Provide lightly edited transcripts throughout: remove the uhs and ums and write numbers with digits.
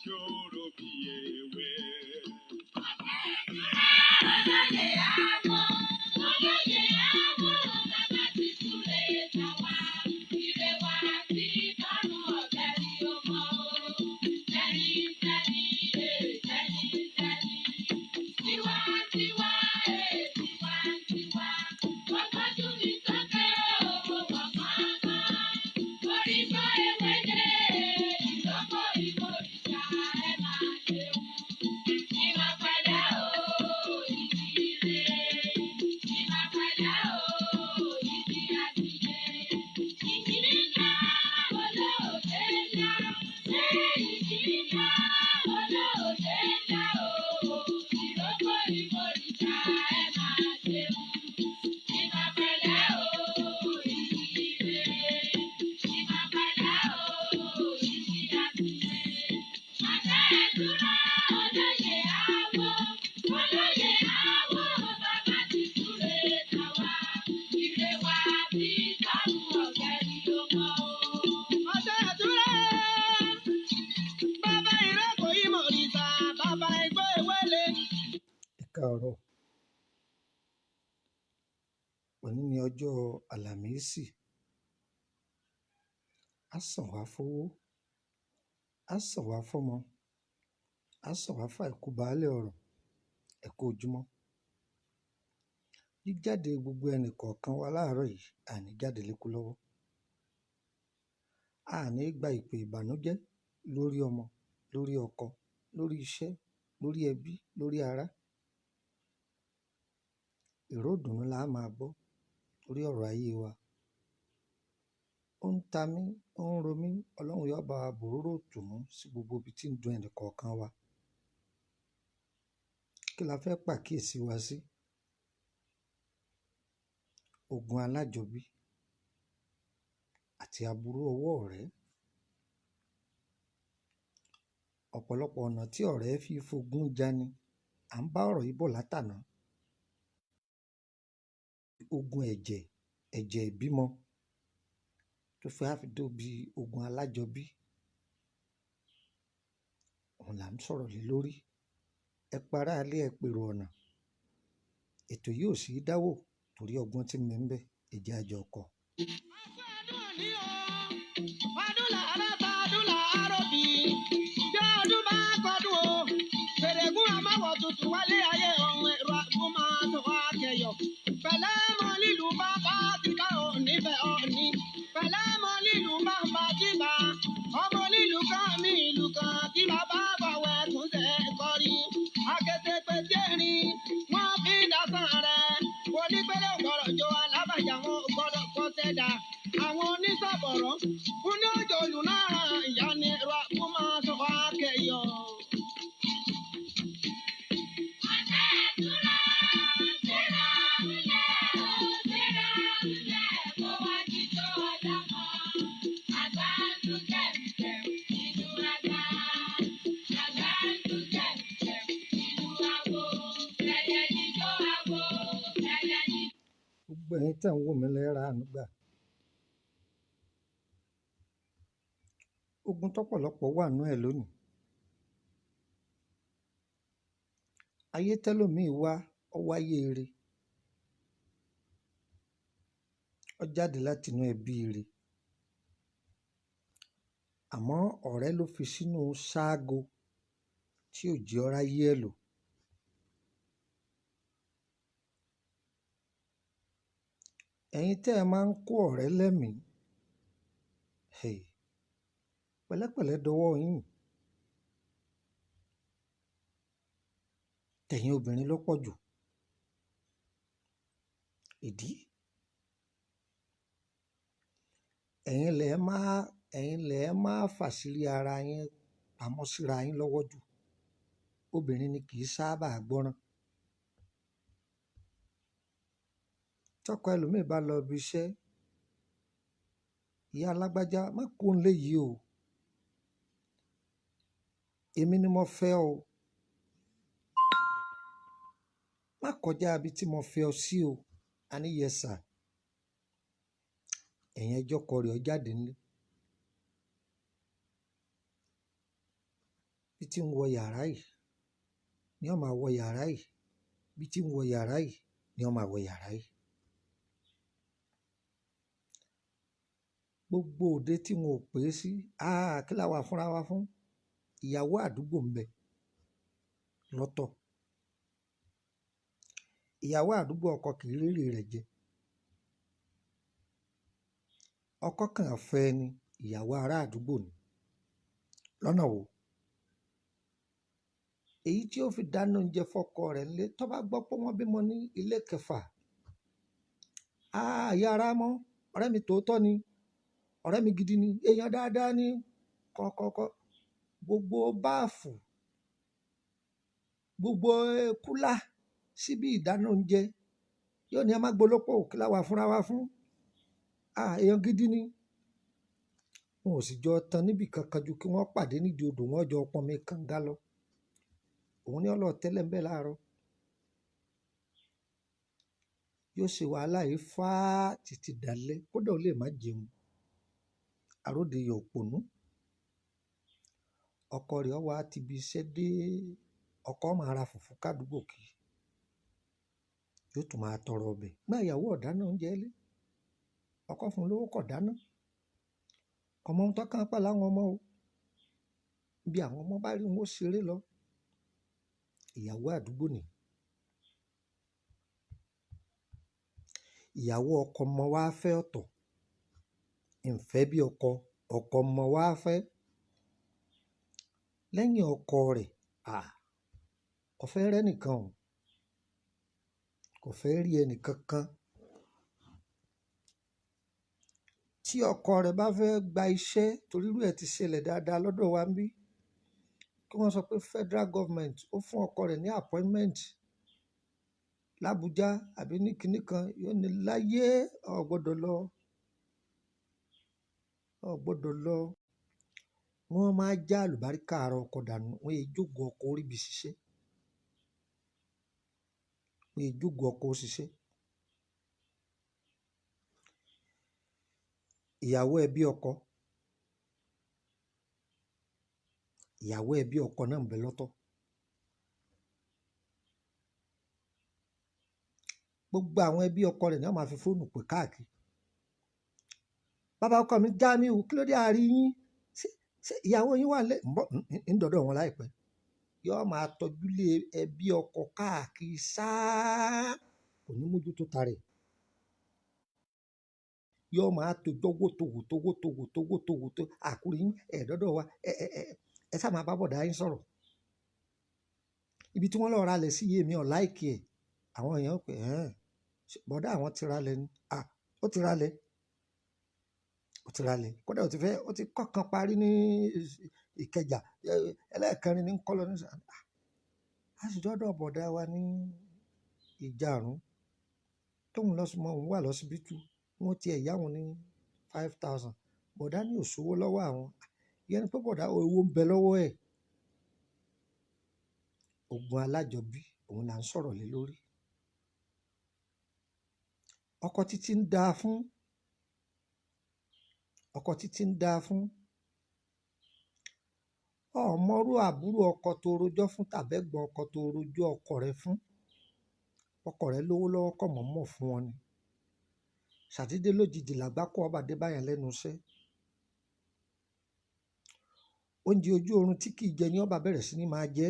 Ṣòro bí ewé. Olóyè àwọ̀, olóyè àwọ̀, bàbá ti súre tàwa. Ire wa ti tọ́run ọ̀gbẹ́rì ọmọ o. Tẹ́ni tẹ́ni, ee tẹ́ni tẹ́ni. Tiwa tiwa, ee tiwa tiwa. Wọ́n tọ́jú mi sókè o, mo wọ̀ kán-kán. Orí gbọ́ ewé dé, ìrókò ìmòrìṣà ẹ máa ṣeun. Ìmọ̀ pẹ̀lẹ́ o, ìdílé. Ìmọ̀ pẹ̀lẹ́ o, ìdí àtìlé. Ìjì ńlá, olóògbé ńlá. Ṣé ìjì ńlá, olóògbé ńlá o? Ìrókò ìmòrìṣà ẹ máa ṣeun. Ìmọ̀ pẹ̀lẹ́ o, ìdílé. Ìmọ̀ pẹ̀lẹ́ o, ìdí àtìlé. Àṣẹ ìtura olóyè àwọ̀, olóyè àwọ̀, bàbá ti súre tàwa. Ire wa ti tọ́run ọ̀gbẹ́rì ọmọ o. Ọ̀sẹ̀ ìtura, bàbá ìrókò ìmọ̀rìṣà, bàbá igbó ewéle. Ẹ káàárọ̀. Òní ni ọjọ́ Àlàmísì. Á sàn wá fówó, á sàn wá fọ́mọ, á sàn wá fàìkú baálẹ̀ ọ̀rọ̀. Ẹ kú ojúmọ́. Jíjáde gbogbo ẹnì kọ̀ọ̀kan wa láàárọ̀ yìí, àní jáde lékú lọ́wọ́. A ní gba ìpè ìbànújẹ́ lórí ọmọ, lórí ọkọ, lórí iṣẹ́, lórí ẹbí, lórí ará. Ìró ìdùnnú la á máa gbọ́ lórí ọ̀rọ̀ ayé wa. Ó ń ta mí, ó ń ro mí, Ọlọ́run yóò bá wa bòróró ìtùnú sí gbogbo ibi tí ń dun ẹnì kọ̀ọ̀kan wa. Kí la fẹ́ pàkíyèsí wa sí? Ogun alájọbí àti aburú ọwọ́ ọ̀rẹ́. Ọ̀pọ̀lọpọ̀ ọ̀nà tí ọ̀rẹ́ fi fogún jani. À ń bá ọ̀rọ̀ yìí bọ̀ látàná. Ogun ẹ̀jẹ̀, ẹ̀jẹ̀ ìbímọ tó fi á fi dóbi ogun alájọbí. Òun là ń sọ̀rọ̀ lé lórí. Ẹ pará ilé, ẹ pèrò ọ̀nà. Ètò yìí ò sí dáwò torí ọgbọ́n tí ń bẹ ńbẹ̀. Ẹ jẹ́ a jọ kọ́. Ọdún òní o, ọdún làárọ̀ ta ọdún làárọ̀ bí. Bí ọdún bá kọdún o, fèrègún àmọ́wọ̀ tuntun wálé ayé ọ̀hún ẹ̀rọ àgùnmọ̀tò akẹyọ̀. Pẹ̀lẹ́ mọ lílù bàbá ti bá òní bẹ̀ òní. Pẹ̀lẹ́ mọ lílù bàbá ti bá. Ọmọ lílù kan mi ìlú kan tí bàbá bọ̀wẹ̀ tún ṣe kọrí. Akété pété rin, wọ́n fi dasán rẹ̀. Onípele ò gbọ́dọ̀ jó alábàjá wọn ò gbọ́dọ̀ kọ́ sẹ́dá. Àwọn onísọ̀bọ̀rọ̀ fún ní òjò lù náà ìyá ni ẹ̀rọ àgùnmọ̀tò akẹyọ̀. Ọ̀sẹ̀ ìtura, gbéra ńlẹ̀ o, gbéra ńlẹ̀ kó wá jíjó ọlọ́mọ. Àgbà ń dún kẹ̀m̀kẹ̀m nínú àgbà. Àgbà ń dún kẹ̀m̀kẹ̀m nínú àwo. Ẹyẹ níjó àwo, ẹyẹ níjó. Gbogbo ẹ̀yin tẹ́ ń wò mí lẹ́ ra àánú gbà. Ogun tọ́pọ̀lọpọ̀ wà nú ẹ̀ lónìí. Ayé tẹ́lòmíì wá, ó wáyé ire. Ó jáde láti inú ẹbí ire. Àmọ́ ọ̀rẹ́ ló fi sínú ságo tí ò jẹ́ ó ráyé ẹ̀ lò. Ẹ̀yin tẹ́ ẹ máa ń kó ọ̀rẹ́ lẹ́mìí. Hey, pẹ̀lẹ́pẹ̀lẹ́ dọwọ́ yín. Tẹ̀yin obìnrin ló pọ̀ jù. Ìdí? Ẹ̀yin lẹ máa, ẹ̀yin lẹ máa fàṣírí ara yín pamọ́ síra yín lọ́wọ́ jù. Obìnrin ni kì í sábà gbọ́ràn. Tọkọ ẹlòmíì bá lọ ibi iṣẹ́, ìyá alágbájá má kó ń lé yìí o. Èmi ni mo fẹ́ o. Má kọjá ibi tí mo fẹ́ ọ sí o. A ní yes sir. Ẹ̀yin ẹjọ́ kọ rẹ̀ ọ jáde nílé. Bí tí ń wọ yàrá yìí ni ó máa wọ yàrá yìí, bí tí ń wọ yàrá yìí ni ó máa wọ yàrá yìí. Gbogbo òde tí wọn ò pè é sí, kí la wà fúnra wa fún? Ìyàwó àdúgbò ń bẹ lọ́tọ̀. Ìyàwó àdúgbò ọkọ kì í rérè rẹ̀ jẹ. Ọkọ kàn fẹ́ ni, ìyàwó ará àdúgbò ni. Lọ́nà wo? Èyí tí ó fi dáná oúnjẹ fọ́kọ rẹ̀ ńlé, tó bá gbọ́ pé wọ́n bímọ ní ilé kẹfà. Ìyá ara mọ́, ọ̀rẹ́ mi tòótọ́ ni, ọ̀rẹ́ mi gidi ni, èèyàn dáadáa ni, kọ́kọ́kọ́. Gbogbo báàfù, gbogbo kúlà síbi ìdáná oúnjẹ, yóò ní ẹ má gbolópò, kí la wà fúnra wa fún? Èèyàn gidi ni. Wọn ò sì jọ tan níbi kankan ju kí wọ́n pàdé nídìí odò, wọ́n jọ pọnmi kànga lọ. Òun ní ó lọ tẹ́lẹ̀ ń bẹ láàárọ̀. Yóò ṣe wàhálà yìí fá títí dalẹ́, kódà ó lè má jẹun. Àròdé yọ̀ pọ̀nú. Ọkọ rẹ̀ ó wá ti ibi iṣẹ́ dé, ọkọ máa ra fùfú kádùúgbò kí. Yóò tún máa tọrọ ọbẹ̀. Gbá ìyàwó ò dáná oúnjẹ lé. Ọkọ fún un lówó kò dáná. Ọmọ ń tọ́ka pẹ̀lú àwọn ọmọ o. Bí àwọn ọmọ bá rí wọn ó ṣeré lọ. Ìyàwó àdúgbò ni. Ìyàwó ọkọ ọmọ wa fẹ́ ọ̀tọ̀. Ǹfẹ́ bí ọkọ, ọkọ ọmọ wa fẹ́. Lẹ́yìn ọkọ rẹ̀, kò fẹ́ rẹ́ nìkan o. Kò fẹ́ rí ẹni kankan. Tí ọkọ rẹ̀ bá fẹ́ gba iṣẹ́, torí irú ẹ ti ṣẹlẹ̀ dáadáa lọ́dọ̀ wa ńbí, kí wọ́n sọ pé federal government ó fún ọkọ rẹ̀ ní appointment l'Abuja àbí ní kinní kan, yóò ní láyé, o ò gbọdọ̀ lọ. O ò gbọdọ̀ lọ. Wọ́n máa já àlùbáríkà ara ọkọ dànù, wọ́n è jókòó ọkọ orí bí ṣiṣẹ́. Wọ́n è jókòó ọkọ ó ṣiṣẹ́. Ìyàwó ẹbí ọkọ. Ìyàwó ẹbí ọkọ náà ń bẹ lọ́tọ̀. Gbogbo àwọn ẹbí ọkọ rẹ̀ ni wọ́n máa fi fóònù pè káàkiri. Bàbá ọkọ mi Jamiu, kí ló dé àárín yín? Ṣé ìyàwó yín wà lé? Ń bọ̀, ń dọ̀dọ̀ wọn láìpẹ́. Yóò máa tọ́jú lé ẹbí ọkọ káàkiri sáá, kò ní mójútó ta rẹ̀. Yóò máa tojọ́ wótò wótò wótò wótò wótò wótò. Àkúrí yín, ẹ dọ̀dọ̀ wa, ẹ sá máa bá bọ̀dá yín sọ̀rọ̀. Ibi tí wọ́n lọ ra lẹ̀ sí yé mi ò láìkí ẹ̀. Àwọn èèyàn pè ẹ́n, bọ̀dá àwọn ti ra lẹ̀ ni. Ó ti ra lẹ̀. Ó ti ra lẹ̀. Kódà ó ti fẹ́, ó ti kọ́kan parí ní Ìkẹjà. Ẹlẹ́ẹ̀kẹrin ní ń kọ́ lọ ní sà. A sì dọ́dọ̀ bọ̀dá wa ní ìjàrún. Tóun lọ sùn mọ́, òun wà lọ́sibítù. Wọ́n ti ẹ̀ yá wọn ní 5,000. Bọ̀dá ní òṣòwò lọ́wọ́ àwọn. Ìyẹn ni pé bọ̀dá owó ń bẹ lọ́wọ́ ẹ̀. Ogun alájọbí, òun là ń sọ̀rọ̀ lé lórí. Ọkọ títí ń da fún. Ọkọ títí ń da fún. Ọmọrú àbúrò ọkọ tó rojọ́ fún tàbí ẹ̀gbọ́n ọkọ tó rojọ́ ọkọ rẹ̀ fún. Ọkọ rẹ̀ lówó lọ́wọ́ kọ̀ mọ́ mọ̀ fún wọn ni. Ṣàdédé lójijì làgbákò ọba dé báyẹn lẹ́nu iṣẹ́. Oúnjẹ ojú oorun tí kì í jẹ ní ọba bẹ̀rẹ̀ sí ní máa jẹ.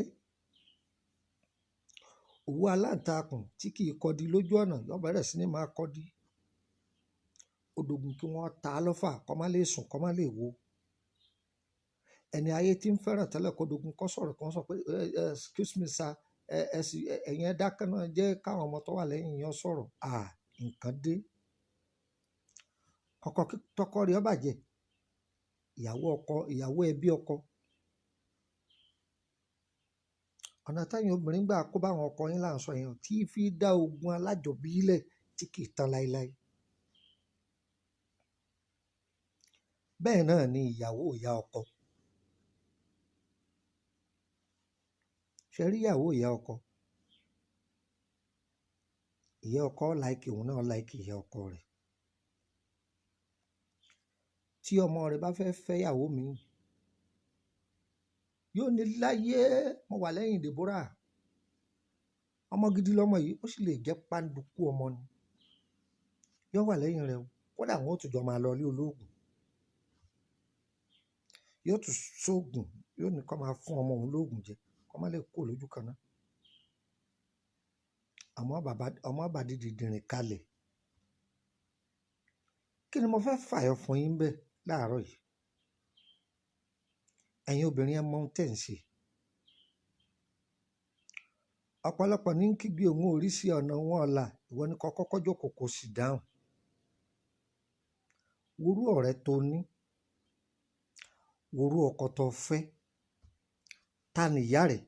Òwú aláǹtakùn tí kì í kọdi lójú ọ̀nà ló bẹ̀rẹ̀ sí ní máa kọdi. Ó dogun kí wọ́n ta á lọ́fà kó má lè sùn, kó má lè wo. Ẹni ayé tí ń fẹ́ràn tẹ́lẹ̀ kó dogun kó sọ̀rọ̀ kó sọ pé, excuse me sir, ẹ sì, ẹ̀yin ẹ dákẹ́ náà jẹ́ káwọn ọmọ tó wà lẹ́yìn yín ó sọ̀rọ̀. Nǹkan dé. Ọkọ kí tọkọ rẹ̀ ó bàjẹ́. Ìyàwó ọkọ, ìyàwó ẹbí ọkọ. Ọ̀nà táyìn obìnrin gbà kó bá àwọn ọkọ yín là ń sọ yẹn tí fi dá ogun alájọbí lẹ̀ tí kì í tán láéláé. Bẹ́ẹ̀ náà ni ìyàwó ìyá ọkọ. Ṣé rí ìyàwó ìyá ọkọ? Ìyá ọkọ láìkì òun náà láìkì ìyá ọkọ rẹ̀. Tí ọmọ rẹ̀ bá fẹ́ fẹ́ ìyàwó mi, Yóò ní láyé mo wà lẹ́yìn Deborah. Ọmọ gidi lọmọ yìí, ó sì lè jẹ́ pàǹdùkú ọmọ ni. Yóò wà lẹ́yìn rẹ̀ o. Kódà wọn ó tún jọ máa lọ ilé olóògùn. Yóò tún ṣoògùn, yóò ní kó máa fún ọmọ òun lóògùn jẹ, kó má lè kúrò lójú kan náà. Àmọ́ bàbá, ọmọ bá di dìndìnrìn kalẹ̀. Kí ni mo fẹ́ fàyọ fún yín bẹ́ẹ̀ láàárọ̀ yìí? Ẹ̀yin obìnrin, ẹ mọ ohun tẹ̀ ń ṣe. Ọ̀pọ̀lọpọ̀ ní ń kígbe òun ò rí sí ọ̀nà wọn ọ̀la. Ìwọ ni kó kọ́kọ́ jókòó kó sì dáhùn. Worú ọ̀rẹ́ tó ní, worú ọkọ tó fẹ́, ta ni ìyá rẹ̀,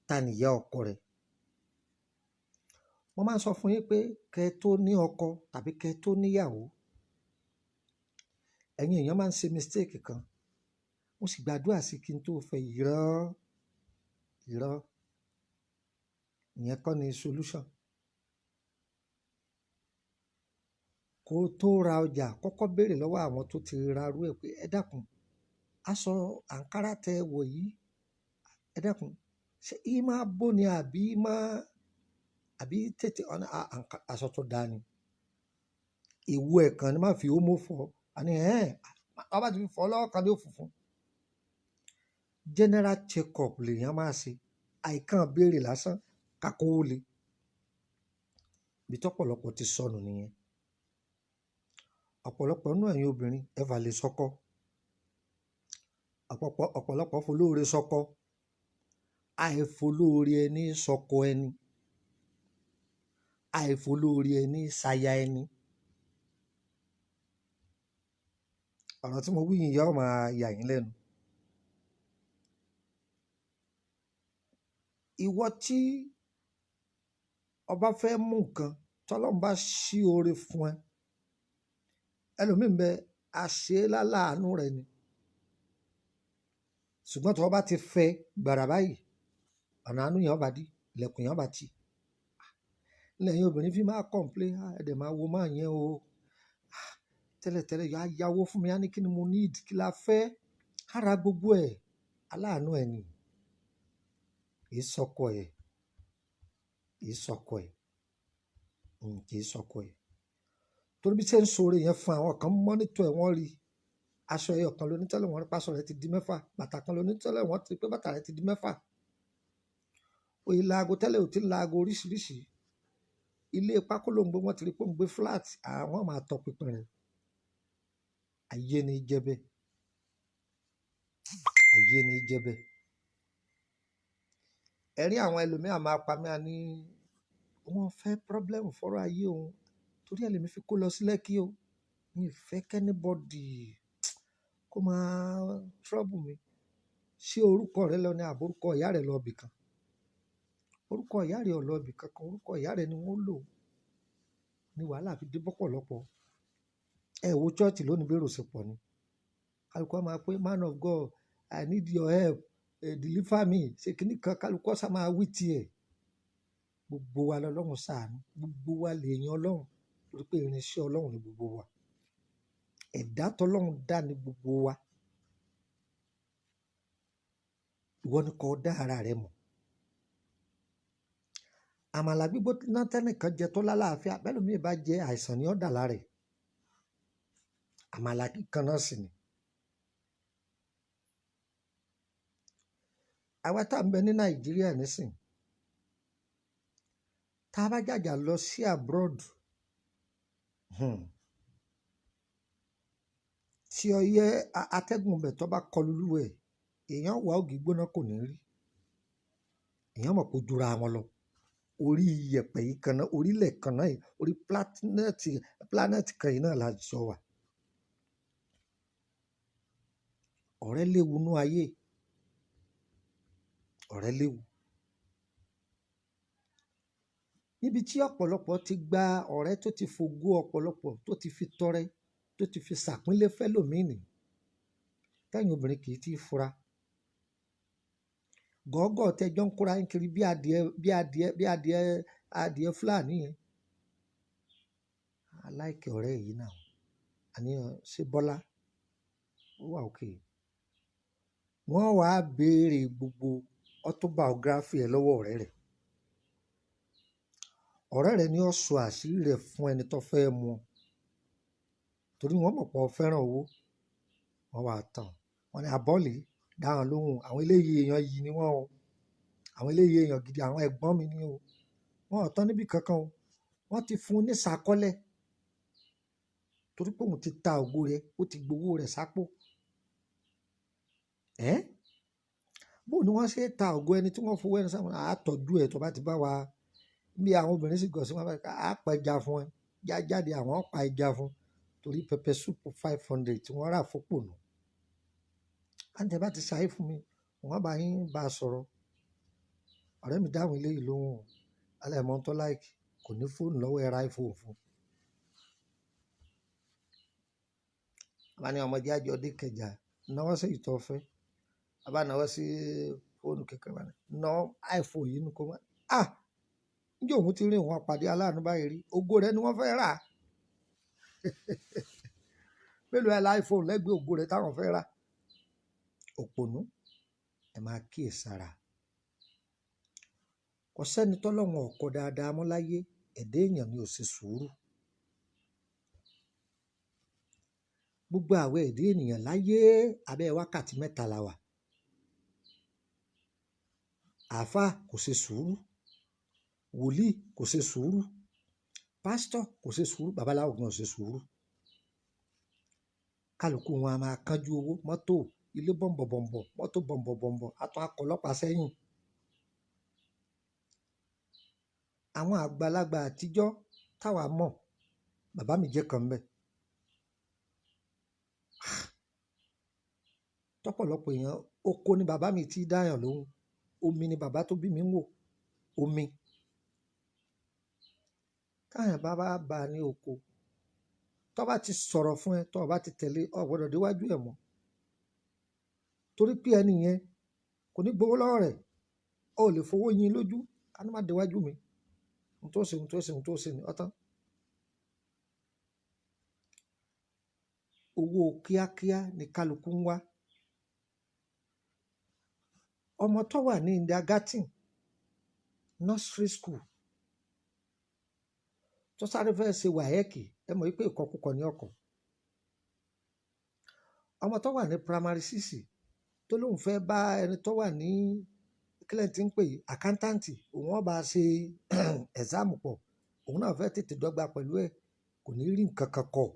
ta ni ìyá ọkọ rẹ̀? Mo máa ń sọ fún yín pé kẹ́ ẹ tó ní ọkọ tàbí kẹ́ ẹ tó níyàwó, ẹ̀yin èèyàn máa ń ṣe mistake kan. Mo sì gbàdúrà sí kí n tó fẹ́. Irọ́, irọ́, ìyẹn kọ́ ni solution. Kó tó ra ọjà, kọ́kọ́ béèrè lọ́wọ́ àwọn tó ti ra rú ẹ pé ẹ dákun, aṣọ àǹkárá tẹ wọ̀ yìí, ẹ dákun, ṣé í máa bó ni àbí máa, àbí tètè ọ̀nà aṣọ tó dáa ni. Ìwo ẹ̀ kan ni má fi ómó fọ̀. Àní ẹ̀, ọba ti fi fọ̀ lọ́wọ́ kan ní òfùfù. General check-up lèèyàn máa ṣe. Àìkán béèrè lásán, kakówó le. Ibi tọ́pọ̀lọpọ̀ ti sọnù nìyẹn. Ọ̀pọ̀lọpọ̀ nínú ẹ̀yin obìnrin, ẹ fà lè sọkọ. Ọ̀pọ̀lọpọ̀ folóore sọkọ. Àìfolóore ẹni sọkọ ẹni. Àìfolóore ẹni saya ẹni. Ọ̀rọ̀ tí mo wí yìí yóò máa yà yín lẹ́nu. Ìwọ tí ọba fẹ́ mú nǹkan, tọ́lọ́run bá ṣí oore fún ẹ, ẹlòmíì ń bẹ, a ṣe é láláàánú rẹ ni. Ṣùgbọ́n tí wọ́n bá ti fẹ́ gbàrà báyìí, ọ̀nà àánú yẹn ó bá dí, ilẹ̀kùn yẹn ó bá tì. Lẹ́yìn obìnrin fi máa complain, ah, ẹ dẹ̀ máa wo máa yẹn o. Ah, tẹ́lẹ̀tẹ́lẹ̀ yóò á yáwó fún mi, á ní kí ni mo need, kí la fẹ́? Á ra gbogbo ẹ̀, aláàánú ẹ ni. Kì í sọkọ ẹ̀, kì í sọkọ ẹ̀, kì í sọkọ ẹ̀. Torí bí ṣe ń sọ̀rọ̀ yẹn fún àwọn kan monitor ẹ̀, wọ́n rí aṣọ ẹyọ kan lóní tẹ́lẹ̀, wọ́n rí pásọ rẹ̀ ti di mẹ́fà, bàtà kan lóní tẹ́lẹ̀, wọ́n ti rí pé bàtà rẹ̀ ti di mẹ́fà. Òye laago tẹ́lẹ̀ ò ti laago oríṣiríṣi. Ilé pákó ló ń gbé, wọ́n ti rí pé ó ń gbé flat, àwọn máa tọ pinpin rẹ̀. Ayé ni í jẹ́ bẹ́ẹ̀. Ayé ni í jẹ́ bẹ́ẹ̀. Ẹ̀rín àwọn ẹlòmíràn máa pa mí, a ní wọ́n fẹ́ problem fọ́rọ̀ ayé òun. Torí ẹ lèmi fi kó lọ sí Lekki o. Mi ò fẹ́ kí anybody kó máa trouble mi. Ṣé orúkọ rẹ lọ ní àbí orúkọ ìyá rẹ lọ ibìkan? Orúkọ ìyá rẹ ò lọ ibìkan kan, orúkọ ìyá rẹ ni wọ́n lò. Ni wàhálà fi dé bọ́pọ̀lọpọ̀. Ẹ wo church lónìí bí èrò ṣe pọ̀ ni. Kálukú á máa pé man of God, I need your help, deliver me. Ṣé kíní kan kálukú ṣá máa wí tiẹ̀. Gbogbo wa lọ́lọ́run ṣàánú, gbogbo wa lèèyàn Ọlọ́run, torí pé irinṣẹ́ Ọlọ́run ni gbogbo wa. Ẹ̀dá tọ́lọ́run dá ni gbogbo wa. Ìwọ ni kó dá ara rẹ mọ̀. Àmàlà gbígbóná tẹ́nìkan jẹ tó lálàáfíà, bẹ́ẹ̀ lómi bá jẹ àìsàn ni ó dà lára ẹ̀. Àmàlà kíkan náà sì ni. Àwa tá ń bẹ ní Nàìjíríà nísìnyí, tá a bá jàjà lọ sí abroad, tí ọyẹ́ atẹ́gùn bẹ̀ tó bá kọlu lúwẹ̀, èèyàn wà ògì gbóná kò ní rí. Èèyàn mọ̀ pé ó jura wọn lọ. Orí iyẹ̀pẹ̀ yìí kan náà, orílẹ̀ kan náà yìí, orí planet kan yìí náà la jọ wà. Ọ̀rẹ́ léwu nú ayé. Ọ̀rẹ́ léwu. Níbi tí ọ̀pọ̀lọpọ̀ ti gba ọ̀rẹ́ tó ti fogó ọ̀pọ̀lọpọ̀, tó ti fi tọrẹ, tó ti fi ṣàpínlé fẹ́lòmíì nì. Tẹ́yìn obìnrin kì í tí fura. Gọ̀ọ̀gọ̀ tẹjọ́ ń kóra ń kiri bí adìẹ, bí adìẹ, bí adìẹ, adìẹ Fúlàní yẹn. I like ọ̀rẹ́ yìí náà. Àní ṣé Bọ́lá? Ó wà okay. Wọ́n wàá béèrè gbogbo autobiography ẹ lọ́wọ́ ọ̀rẹ́ rẹ̀. Ọ̀rẹ́ rẹ̀ ni ó sọ àṣírí rẹ̀ fún ẹni tó fẹ́ mú ọ, torí wọ́n mọ̀ pé ó fẹ́ràn owó. Wọ́n wàá tàn wọ́n ní abọ́ọ̀lì dáhùn lóhùn, àwọn eléyìí èèyàn yìí ni wọ́n o, àwọn eléyìí èèyàn gidi, àwọn ẹ̀gbọ́n mi ni o. Wọn ò tán níbì kankan o, wọ́n ti fún un ní sàkọ́lẹ̀ torí pé òun ti ta ògo rẹ̀, ó ti gbowó rẹ̀ sápò. Ẹ́ bó ni wọ́n ṣe ta ògo ẹni tí wọ́n fowó ẹni sáwọn àtọ́jú ẹ̀ tó bá ti bá wa bí àwọn obìnrin sì gọ̀ sí wọn bá á pa ẹja fún ẹ, já jáde àwọn pa ẹja fún torí pẹpẹ súpù 500 tí wọ́n rà fọ́pò nù. Àǹtẹ̀ bá ti ṣàyè fún mi, wọ́n bá yín bá a sọ̀rọ̀. Ọ̀rẹ́ mi dáhùn eléyìí lóhùn o, aláìmọ̀ tó láìkì kò ní fóònù lọ́wọ́, ẹ ra iPhone fún un. Bá ní ọmọdé àjọ dé kẹjà, náwó sí ìtọ́ fẹ́. Bá náwó sí fóònù kékeré, bá ní ná iPhone yìí nù kó má. Ah! Ǹjẹ́ òun ti rí òun àpàdé aláàánú báyìí rí? Ògo rẹ̀ ni wọ́n fẹ́ rà. Mélòó ẹ la iPhone lẹ́gbẹ̀ẹ́ ògo rẹ̀ táwọn fẹ́ rà? Òpònú, ẹ máa kíyèsára. Kò sẹ́ni tọ́lọ́run ò kọ dáadáa mọ́ láyé, ẹ̀dá èèyàn ni ò ṣe sùúrù. Gbogbo àwa ẹ̀dá ènìyàn láyé abẹ́ wákàtí mẹ́ta la wà. Àáfà kò ṣe sùúrù, wòlíì kò ṣe sùúrù, pásítọ̀ kò ṣe sùúrù, babaláwo gan ò ṣe sùúrù. Kálukú wọn a máa kánjú owó, mọ́tò, ilé bọ̀m̀bọ̀m̀bọ̀, mọ́tò bọ̀m̀bọ̀m̀bọ̀, atún akọ ọlọ́pàá sẹ́yìn. Àwọn àgbàlagbà àtijọ́ táwa mọ̀, bàbá mi jẹ́ kan ńbẹ̀. Tọ́pọ̀lọpọ̀ èèyàn, oko ni bàbá mi ti dáyàn lóhùn, omi ni bàbá tó bí mi ń wò, omi. Táyàn bá bá ba ní oko, tó bá ti sọ̀rọ̀ fún ẹ, tó bá ti tẹ̀lé, o gbọdọ̀ déwájú ẹ̀ mọ́. Torí pé ẹni yẹn kò ní gbowó lọ́wọ́ rẹ̀, o lè fowó yin lójú, ká ní má déwájú mi. Ohun tó ṣe, ohun tó ṣe, ohun tó ṣe ni ọ̀tán. Owó kíákíá ni kálukú ń wá. Ọmọ tó wà ní kindergarten, nursery school, tó sáré fẹ́ ṣe wàhẹ́ẹ̀kì, ẹ mọ̀ wípé ìkọkúkọ ni ọkọ̀. Ọmọ tó wà ní primary six tó lóun fẹ́ bá ẹni tó wà ní kílẹ̀ tí ń pè accountant, òun ó bá ṣe exam pọ̀, òun náà fẹ́ tètè dọ́gba pẹ̀lú ẹ̀, kò ní rí nǹkan kan kọ̀.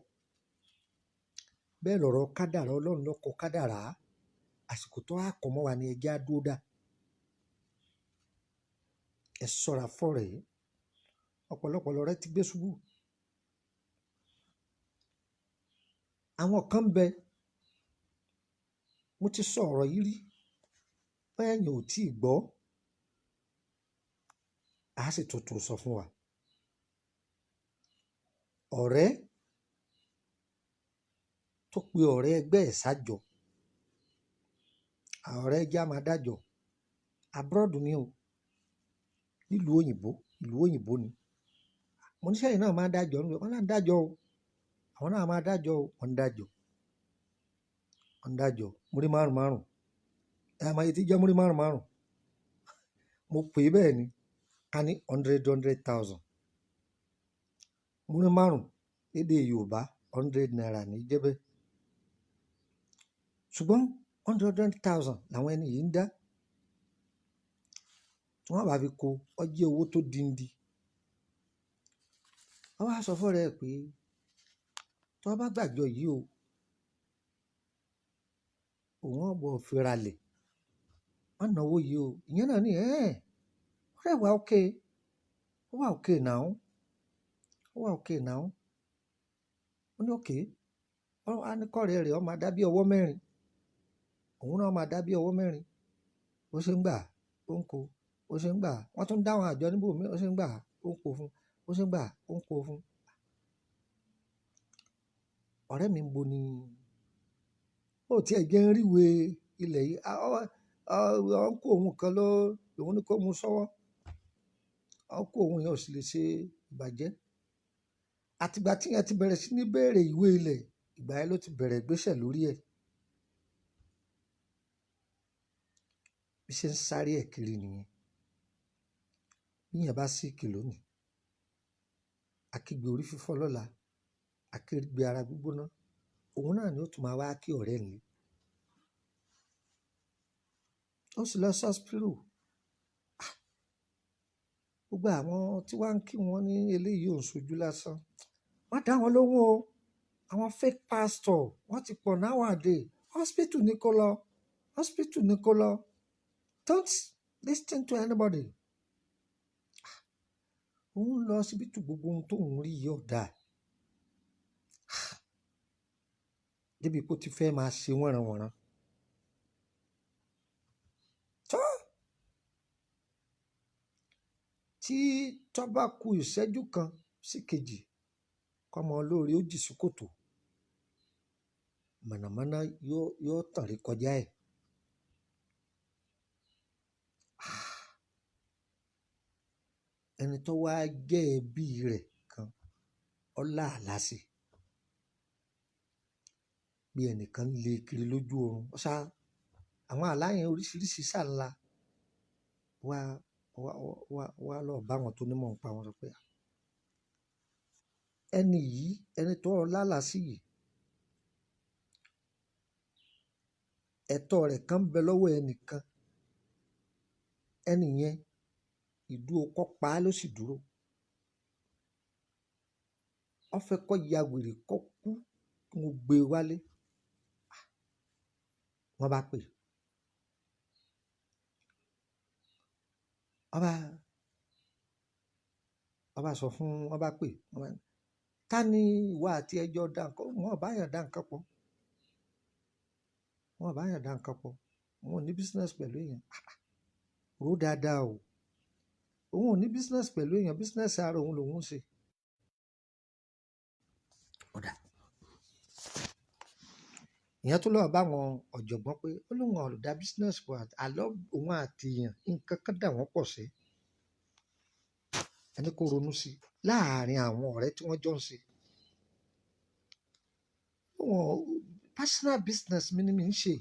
Bẹ́ẹ̀ lọ̀rọ̀ kádàrá, Ọlọ́run ló kọ kádàrá. Àsìkò tó á kọ mọ́ wa ni ẹjẹ́ á dúró dá. Ẹ ṣọ́ra fọ́rẹ̀ yìí. Ọ̀pọ̀lọpọ̀ lọ̀rẹ́ ti gbé ṣubú. Àwọn kan ń bẹ, mo ti sọ ọ̀rọ̀ yìí rí, bóyá ẹ̀yin ò tí ì gbọ́, a sì tuntun sọ fún wa. Ọ̀rẹ́ tó pe ọ̀rẹ́ ẹgbẹ́ ẹ̀ sájọ, ọ̀rẹ́ ẹjẹ́ á máa dájọ, abroad ni o, nílùú òyìnbó, ìlú òyìnbó ni. Mo ní sẹ́yìn náà máa dájọ, wọ́n náà ń dájọ o, àwọn náà máa dájọ o, wọ́n ń dájọ, wọ́n ń dájọ, múrí márùn márùn, ẹ máa yẹ ti jẹ́ múrí márùn márùn, mo pè é bẹ́ẹ̀ ni, ká ní 100,000, múrí márùn lédè Yorùbá 100 naira ní jẹ́ bẹ́ẹ̀. Ṣùgbọ́n 100,000 làwọn ẹni yìí ń dá. Tí wọ́n bá fi kó, ó jẹ́ owó tó dindi. Wọ́n wá sọ fún ọ̀rẹ́ ẹ̀ pé tí wọ́n bá gbàjọ yìí o, òun ó bọ̀ fi ra lẹ̀. Má na owó yìí o. Ìyẹn náà ní, "Ẹ́ẹ̀, ọ̀rẹ́ wa okay. Ó wà okay now. Ó wà okay now." Ó ní okay. Ó wá ní kọ́rẹ́ rẹ̀ ó máa dá bí ọwọ́ mẹ́rin. Òun náà máa dá bí ọwọ́ mẹ́rin. Ó ṣe ń gbà, ó ń kó. Ó ṣe ń gbà. Wọ́n tún dá àwọn àjọ níbò mí. Ó ṣe ń gbà, ó ń kó fún. Ó ṣe ń gbà, ó ń kó fún. Ọ̀rẹ́ mi ń bo ni. Ó ti ẹ̀ jẹ́ ń ríwe ilẹ̀ yìí. Ọ ń kó òun kan ló, òun ní kó mú sọ́wọ́. Ọ ń kó òun yẹn ò sì lè ṣe ìbàjẹ́. Àti ìgbà tí ìyẹn ti bẹ̀rẹ̀ sí ní béèrè ìwé ilẹ̀, ìgbà yẹn ló ti bẹ̀rẹ̀ ìgbésẹ̀ lórí ẹ̀. Bí ṣe ń sáré ẹ̀ kiri nìyẹn. Bí èèyàn bá sick lónìí, akígbe orí fífọ́ lọ́la, akígbe ara gbígbóná, òun náà ni ó tún máa wá kí ọ̀rẹ́ ẹ̀ nílé. Ó sì lọ sí hospital. Gbogbo àwọn tí wá ń kí wọn ní eléyìí ò ń ṣojú lásán. Má dá wọn lóhùn o. Àwọn fake pastor wọ́n ti pọ̀ nowadays. Hospital ní kó lọ. Hospital ní kó lọ. Don't listen to anybody. Òun lọ síbítù, gbogbo ohun tóun rí yìí ò dáa. Débi pé ó ti fẹ́ máa ṣe wọ́nranwọ̀nran. Tó tí tó bá ku ìṣẹ́jú kan sí kejì, kọ́mọ olóore ó jì sí kòtò. Mọ̀nàmọ́ná yóò tàn rí kọjá ẹ̀. Ẹni tó wá jẹ́ ẹbí rẹ̀ kan, ó lá àlá sí. Bí ẹnìkan lé kiri lójú oorun. Ó sá àwọn àlá yẹn oríṣiríṣi sá ńlá. Wá, wá, wá, wá lọ bá àwọn tó nímọ̀ nípa wọn sọ pé, ẹni yìí, ẹni tó lá àlá sí yìí, ẹ̀tọ́ rẹ̀ kan ń bẹ lọ́wọ́ ẹnìkan. Ẹni yẹn ìdúró kọ́ pa á ló sì dúró. Ó fẹ́ kó ya wèrè kó kú kí wọ́n gbé e wálé. Wọ́n bá pè. Wọ́n bá, wọ́n bá sọ fún, wọ́n bá pè. Wọ́n bá ní, ta ni ìwọ àti ẹjọ́ dá nǹkan? Wọ́n ò bá èèyàn dá nǹkan pọ̀. Wọ́n ò bá èèyàn dá nǹkan pọ̀. Òun ò ní business pẹ̀lú èèyàn. Rò dáadáa o. Òun ò ní business pẹ̀lú èèyàn. Business ara òun lòun ń ṣe. Ó dáa. Ìyẹn tó lọ bá àwọn ọ̀jọ̀gbọ́n pé ó lóun ò dá business pọ̀ àlọ́ òun àti èèyàn nǹkan kan dà wọ́n pọ̀ sí. Ẹni kó ronú sí láàárín àwọn ọ̀rẹ́ tí wọ́n jọ ń ṣe. Wọ́n personal business mi ni mi ń ṣe.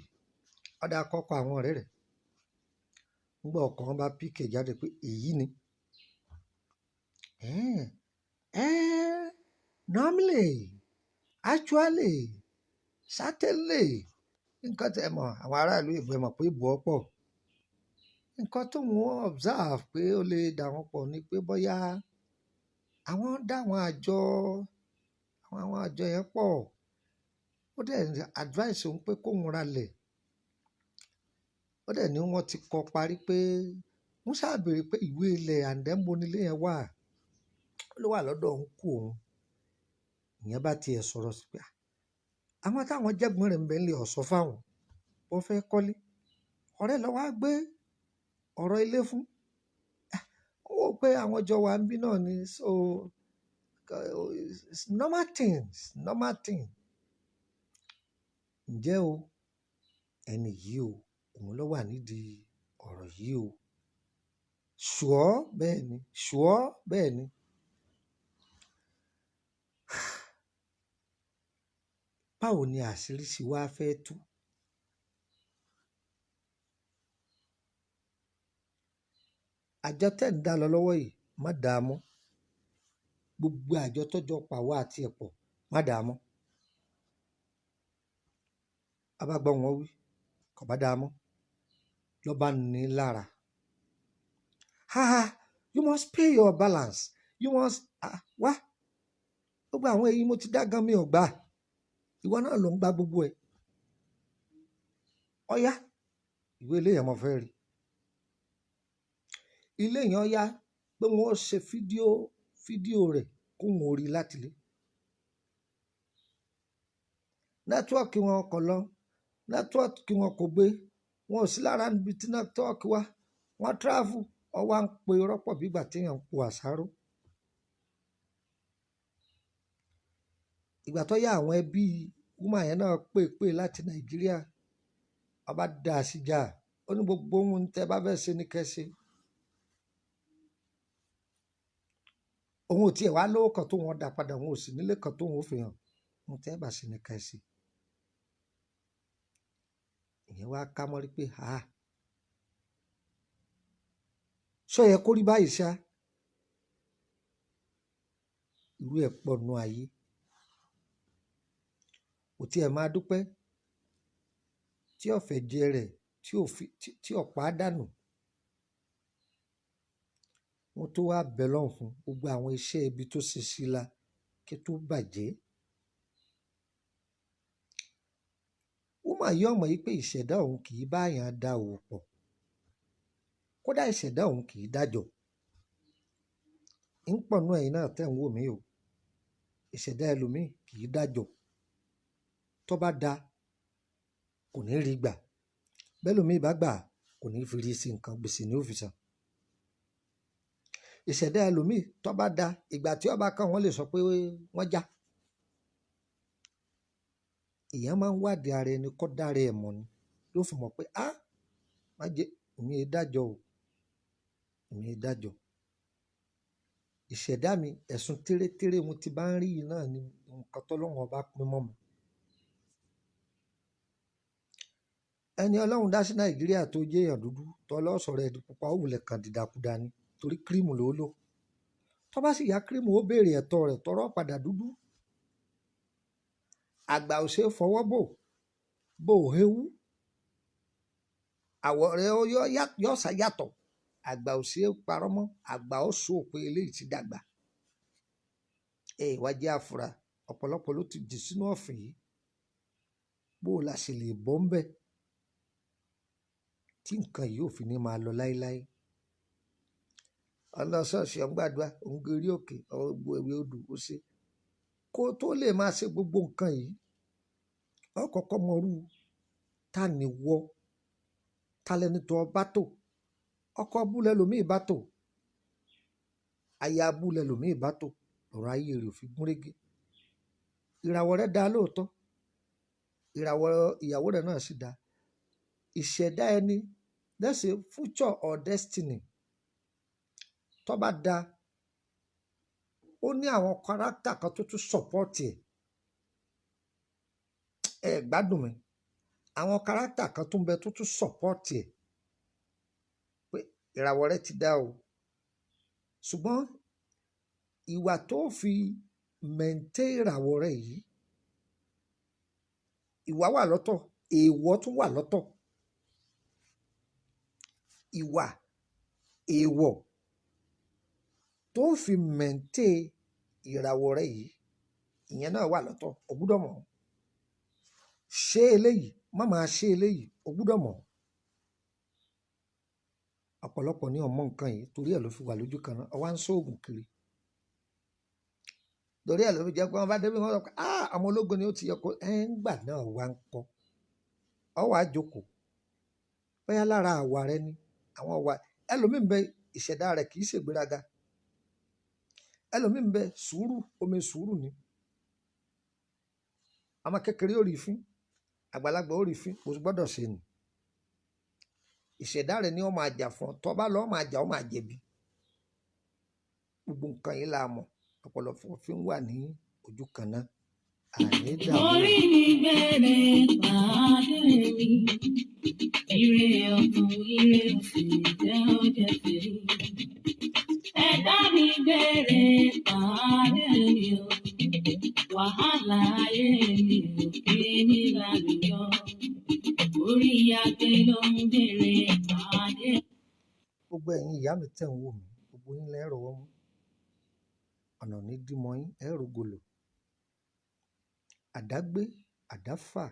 Ó dáa kọ́kọ́ àwọn ọ̀rẹ́ rẹ̀. Nígbà ọkàn wọn bá píkẹ̀ jáde pé èyí ni. Normally, actually, certainly, nǹkan tí ẹ mọ̀, àwọn ará ìlú ìbò ẹ mọ̀ pé ìbò ọ̀pọ̀. Nǹkan tó wọ́n observe pé ó lè dà wọ́n pọ̀ ni pé bóyá àwọn dá àwọn àjọ, àwọn àjọ yẹn pọ̀. Ó dẹ̀ advice òun pé kóun ra lẹ̀. Ó dẹ̀ ní wọ́n ti kọ parí pé wọ́n ṣáà béèrè pé ìwé ilẹ̀ and then bo nílé yẹn wà. Ó ló wà lọ́dọ̀ òun kú òun. Ìyẹn bá ti ẹ̀ sọ̀rọ̀ sí pé, àwọn táwọn jẹ́gbọ́n rẹ̀ ń bẹ nílé ọ̀sọ́ fáwọn. Wọ́n fẹ́ kọ́lé. Ọ̀rẹ́ lọ wá gbé ọ̀rọ̀ ilé fún. Ó wò pé àwọn jọ wà níbí náà ni. So it's normal things, normal thing. Ǹjẹ́ o, ẹni yìí o, òun ló wà nídìí ọ̀rọ̀ yìí o. Sure bẹ́ẹ̀ ni, sure bẹ́ẹ̀ ni. Báwo ni àṣírí ṣe wá fẹ́ tú? Àjọ tẹ́ ń dá lọ lọ́wọ́ yìí, má dàá mọ́. Gbogbo àjọ tó jọ pa wá àti ẹ̀pọ̀, má dàá mọ́. A bá gbọ́ wọn wí, kò bá dàá mọ́. Lọ bá ní lára. Ha ha, you must pay your balance. You must, wá. Gbogbo àwọn èyí mo ti dá gan mi ò gbà. Ìwọ náà ló ń gba gbogbo ẹ̀. Ọ̀yá, ìwé ilé yẹn mo fẹ́ rí. Ilé yẹn ọ̀yá pé wọ́n ó ṣe fídíò rẹ̀ kó wọn ò rí láti ilé. Nẹ́tíwọ́ọ̀kì wọn kò lọ. Nẹ́tíwọ́ọ̀kì wọn kò gbé. Wọn ò sí lára níbi tí nẹ́tíwọ́ọ̀kì wà. Wọ́n travel, wọ́n wá ń pe rọ́pọ̀ bí ìgbà tí èèyàn ń po àsáró. Ìgbà tó yá àwọn ẹbí woman yẹn náà pè láti Nàìjíríà. Wọ́n bá dà sí ìjà. Ó ní gbogbo ohun tí ẹ bá fẹ́ ṣe ní kẹ́ ṣe. Òun ò tiẹ̀ wá lówó kan tó wọn dà padà, òun ò sì nílé kan tó wọn ó fi hàn. Ohun tí ẹ bá ṣe ní kẹ́ ṣe. Ìyẹn wá ká mọ́rí pé, ha! Ṣó yẹ kó rí báyìí ṣá? Irú ẹ̀ pọ̀ nù ayé. Kò tiẹ̀ máa dúpẹ́ tí ọ̀fẹ́ jẹ rẹ̀ tí ò fi tí ọ̀pá dànù. Wọ́n tó wá bẹ̀ lọ́hùn fún gbogbo àwọn iṣẹ́ ibi tó ṣe sí la kí tó bàjẹ́. Ó mà yí ọmọ yìí pé ìṣẹ̀dá òun kì í báyàn da òwò pọ̀. Kódà ìṣẹ̀dá òun kì í dájọ́. Ń pọ̀ nú ẹ̀yin náà tẹ̀ ń wò mí o. Ìṣẹ̀dá ẹlòmíì kì í dájọ́. Tó bá da, kò ní rí gbà. Bẹ́lòmíì bá gbà, kò ní fi rí sí nǹkan, gbèsè ní ó fi san. Ìṣẹ̀dá ẹlòmíì tó bá da, ìgbà tí ó bá kàn wọ́n lè sọ pé wọ́n já. Èèyàn máa ń wádìí ara ẹni kó dára ẹ̀ mọ̀ ni. Yóò fi mọ̀ pé, á, má jẹ, èmi è dájọ́ o. Èmi è dájọ́. Ìṣẹ̀dá mi, ẹ̀sùn téré-téré mo ti bá ń rí yìí náà ni nǹkan tọ́lọ́run ọba pín mọ́ mi. Ẹni Ọlọ́run dá sí Nàìjíríà tó jẹ́ èèyàn dúdú, tó lọ́ sọ̀rọ̀ ẹ̀ di pupa, ó wulẹ̀ kan dìdàkudà ni torí kírímù ló lò. Tó bá sì ya kírímù, ó béèrè ẹ̀tọ́ rẹ̀ tọrọ padà dúdú. Àgbà ò ṣe é fọwọ́ bò, bò ó héwú. Àwọ̀ rẹ̀ ó yọ sá yàtọ̀. Àgbà ò ṣe é parọ́ mọ́, àgbà ó sọ pé eléyìí ti dàgbà. Ẹ wá jẹ́ àfúrà, ọ̀pọ̀lọpọ̀ ló ti jì sínú ọ̀fìn yìí. Bó la ṣe lè bọ́ ń bẹ̀ tí nǹkan yìí ò fi ní máa lọ láéláé. Ọlọ́ṣọ̀ọ̀ṣì ọ̀ ń gbàdúrà, ò ń gorí òkè, ò ń gbo ewé odò, ó ṣe. Kó tó lè máa ṣe gbogbo nǹkan yìí, ó kọ́kọ́ mọrú ta ni wọ́, ta lẹni tó bá tò. Ọkọ abú lẹlòmíì bá tò, aya abú lẹlòmíì bá tò, lọ̀rọ̀ ayé rẹ̀ ò fi gúnrégé. Ìràwọ̀ rẹ̀ dá lóòótọ́, ìràwọ̀ ìyàwó rẹ̀ náà sì dá. Ìṣẹ̀dá ẹni, let's say future or destiny, tó bá da, ó ní àwọn character kan tó tún support ẹ̀. Ẹ gbádùn mi. Àwọn character kan tó ń bẹ tó tún support ẹ̀ pé ìràwọ̀ rẹ̀ ti dá o. Ṣùgbọ́n ìwà tó fi maintain ìràwọ̀ rẹ̀ yìí, ìwà wà lọ́tọ̀, èèwọ̀ tún wà lọ́tọ̀. Ìwà, èèwọ̀ tó fi maintain ìràwọ̀ rẹ̀ yìí, ìyẹn náà wà lọ́tọ̀, o gbúdọ̀ mọ̀. Ṣé eléyìí, má máa ṣe eléyìí, o gbúdọ̀ mọ̀. Ọ̀pọ̀lọpọ̀ ní ò mọ̀ nǹkan yìí torí ẹ̀ ló fi wà lójú kan náà, ó wá ń ṣoògùn kiri. Torí ẹ̀ ló fi jẹ́ pé wọ́n bá dé bí wọ́n sọ pé, "Ah, ọmọ ológo ni ó ti yẹ kó." Ẹ ń gbà náà wá ń kọ́. Ọ wá jókòó. Bóyá lára àwà rẹ ni, àwọn àwà ẹlòmíì ń bẹ ìṣẹ̀dá rẹ̀ kì í ṣe ìgbéraga. Ẹlòmíì ń bẹ sùúrù, omi sùúrù ni. Ọmọ kékeré ó rí fín, àgbàlagbà ó rí fín, kò gbọdọ̀ ṣe nì. Ìṣẹ̀dá rẹ̀ ni ó máa jà fún ọ. Tó bá lọ, ó máa jà, ó máa jẹ̀bi. Gbogbo nǹkan yìí la mọ̀. Ọ̀pọ̀lọpọ̀ fi ń wà ní ojú kan náà. Àní dààmú. Orí mi gbére pàdé mi. Ire ọ̀tún, ire òsì jẹ́ ó jẹ́ tèmi. Ẹ̀dá mi gbére pàdé mi o. Wàhálà ayé mi ò kí ní lálùyọ. Orí agbe ló ń gbére pàdé. Gbogbo ẹ̀yin ìyá mi tẹ̀ ń wò mí, gbogbo yín lẹ́ rọwọ́ mú. Ọ̀nà ò ní dí mọ́ yín, ẹ rógo lò. Àdágbé, àdáfà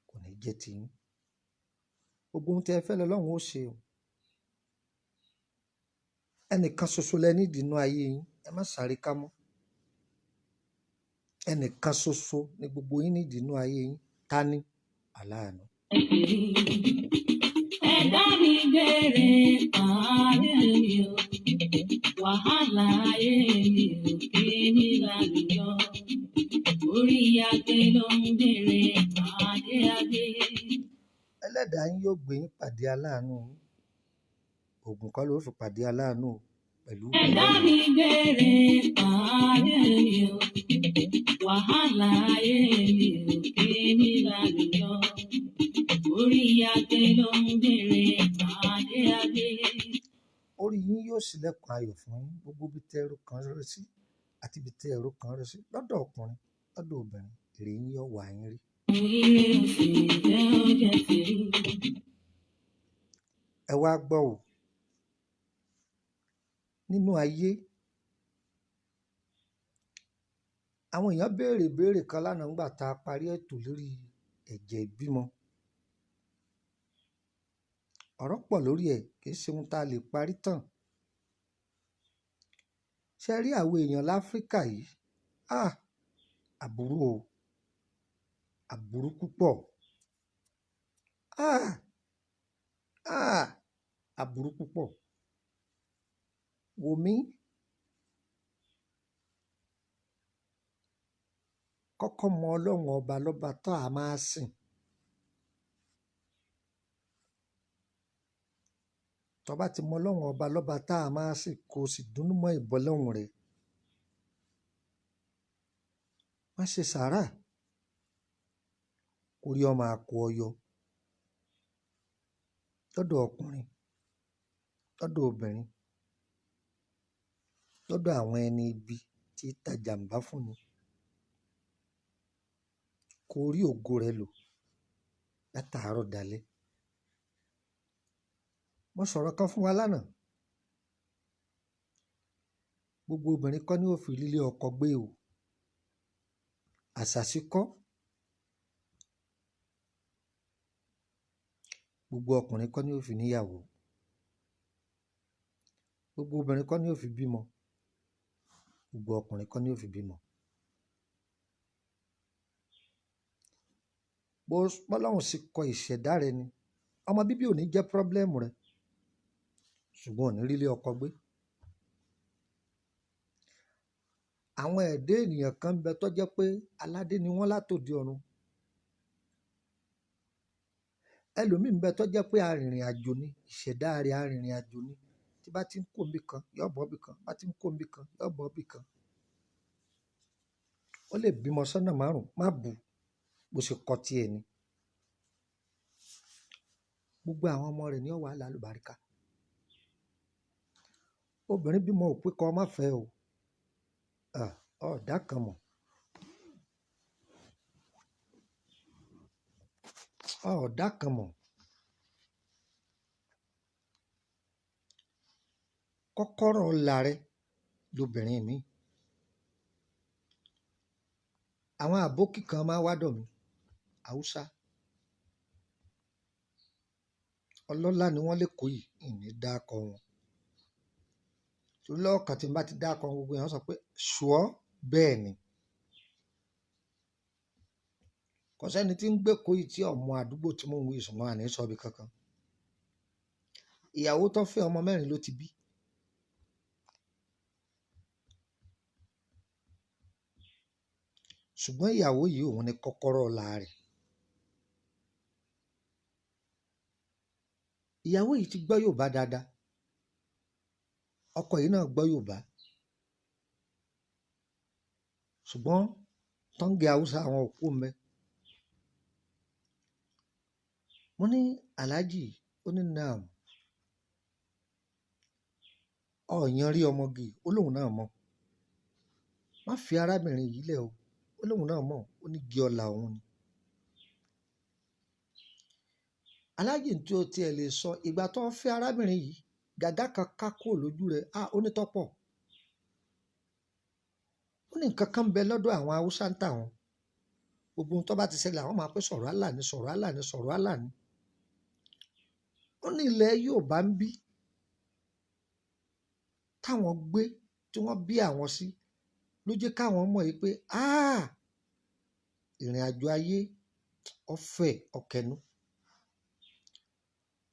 kò ní jẹ́ ti yín. Gbogbo ohun tí ẹ fẹ́ lọ́lọ́run ó ṣe o. Ẹnìkan ṣoṣo lẹ nídìí inú ayé yín, ẹ má sáré ká mọ́. Ẹnìkan ṣoṣo ni gbogbo yín nídìí inú ayé yín. Ta ni? Aláàánú. Ẹ̀dá mi gbére pàdé mi o. Wàhálà ayé mi ò kí ní lálùyọ. Orí agbe ló ń gbére pàdé agbe. Ẹlẹ́dàá yín yóò gbé yín pàdé aláàánú yín. Ògùn kọ́ ló fi pàdé aláàánú o pẹ̀lú Ẹ̀dá ìgbàgbọ́. mi gbére pàdé mi o. Wàhálà ayé mi ò kí ní lálùyọ. Orí agbe ló ń gbére pàdé agbe. Orí yín yóò Yóò ṣílẹ̀kùn ayọ̀ fún yín. Gbogbo ibi tẹ́ ẹrù kan rẹ sí àti ibi tẹ́ ẹrù kan rẹ sí lọ́dọ̀ ọkùnrin, lọ́dọ̀ obìnrin, èrè yín yóò wá yín rí. Ire ọ̀sẹ̀ jẹ́ ọjọ́ tèmi. Ẹ wá gbọ́ o, nínú ayé, àwọn èèyàn béèrè ìbéèrè kan lánàá nígbà tá a parí ètò lórí ẹ̀jẹ̀ ìbímọ. Ọ̀rọ̀ pọ̀ lórí ẹ̀, kì í ṣe ohun tá a lè parí tán. Ṣé ẹ rí àwọn èèyàn láfríkà yìí? Ah! Àbúrú o. Àbúrú púpọ̀. Ah! Ah! Àbúrú púpọ̀. Wò mí. Kọ́kọ́ mọ Ọlọ́run ọba lọ́ba tó a máa sìn. Tó bá ti mọ Ọlọ́run ọba lọ́ba tá a máa sìn, kó o sì dúnú mọ́ ìbọlọ́run rẹ̀. Má ṣe sàárà. Kó rí ọmọ àkó ọyọ. Lọ́dọ̀ ọkùnrin, lọ́dọ̀ obìnrin, lọ́dọ̀ àwọn ẹni ibi tí í ta jàǹbá fún ni. Kó rí ògo rẹ lò látàárọ̀ dalẹ́. Mo sọ̀rọ̀ kan fún wa lánàá. Gbogbo obìnrin kọ́ ni ó fi lílé ọkọ gbé o. Àṣàsí kọ́. Gbogbo ọkùnrin kọ́ ni ó fi níyàwó. Gbogbo obìnrin kọ́ ni ó fi bímọ. Gbogbo ọkùnrin kọ́ ni ó fi bímọ. Bó bọ́lọ́run sì kọ ìṣẹ̀dá rẹ ni. Ọmọ bíbí ò ní jẹ́ pírọ́blẹ́mù rẹ. Ṣùgbọ́n ò ní rí ilé ọkọ gbé. Àwọn ẹ̀dá ènìyàn kan ń bẹ tó jẹ́ pé aládé ni wọ́n látòdì ọ̀run. Ẹlòmíì ń bẹ tó jẹ́ pé arìnrìn àjò ni, ìṣẹ̀dá rẹ̀ arìnrìn àjò ni. Tí bá ti ń kó níbí kan, yóò bọ́ níbí kan, bá ti ń kó níbí kan, yóò bọ́ níbí kan. Ó lè bímọ sọ́nà márùn-ún, má bu bó ṣe kọ tí ẹni. Gbogbo àwọn ọmọ rẹ̀ ni ó wà lálùbáríkà. Obìnrin bímọ ò pé kó má fẹ́ o. À, ọ̀dà kan mọ̀. Ọ̀dà kan mọ̀. Kọ́kọ́rọ́ ọlá rẹ lobìnrin mi. Àwọn àbókí kan máa wá dọ̀ mí. Haúsá. Ọlọ́lá ni wọ́n lékòó yìí, ìní dáko wọn. Torí lọ́wọ́ kan tí n bá ti dáko wọn, gbogbo èèyàn sọ pé ṣùọ́ bẹ́ẹ̀ ni. Kò sẹ́ni tí ń gbé Èkó yìí tí ọmọ àdúgbò tí mò ń wí ṣùgbọ́n àní sọ ibi kankan. Ìyàwó tó fẹ́ ọmọ mẹ́rin ló ti bí. Ṣùgbọ́n ìyàwó yìí òun ni kọ́kọ́rọ́ ọlá rẹ̀. Ìyàwó yìí ti gbọ́ Yorùbá dáadáa. Ọkọ yìí náà gbọ́ Yorùbá. Ṣùgbọ́n tọ́ǹgì Haúsá àwọn òkú mẹ́. Mo ní Alhaji, ó ní naam. Ọ̀yàn rí ọmọge, ó lóun náà mọ̀. Má fi arábìnrin yìí lẹ̀ o. Ó lóun náà mọ̀, ó ní igi ọlá òun ni. Alhaji tí ó tiẹ̀ lè sọ ìgbà tó ń fẹ́ arábìnrin yìí, gàgá kan ká kúrò lójú rẹ̀, á ó ní tọ́pọ̀. Ó ní nǹkan kan ń bẹ lọ́dọ̀ àwọn Haúsá ń tà wọ́n. Gbogbo ohun tó bá ti ṣẹlẹ̀ àwọn máa pẹ́ sọ̀rọ̀ Allah ni, sọ̀rọ̀ Allah ni, sọ̀rọ̀ Allah ni. Ó ní ilẹ̀ Yorùbá ń bí táwọn gbé tí wọ́n bí àwọn sí ló jẹ́ káwọn mọ̀ yìí pé áà ìrìn àjò ayé ọ̀fẹ́ ọ̀kẹ́nu.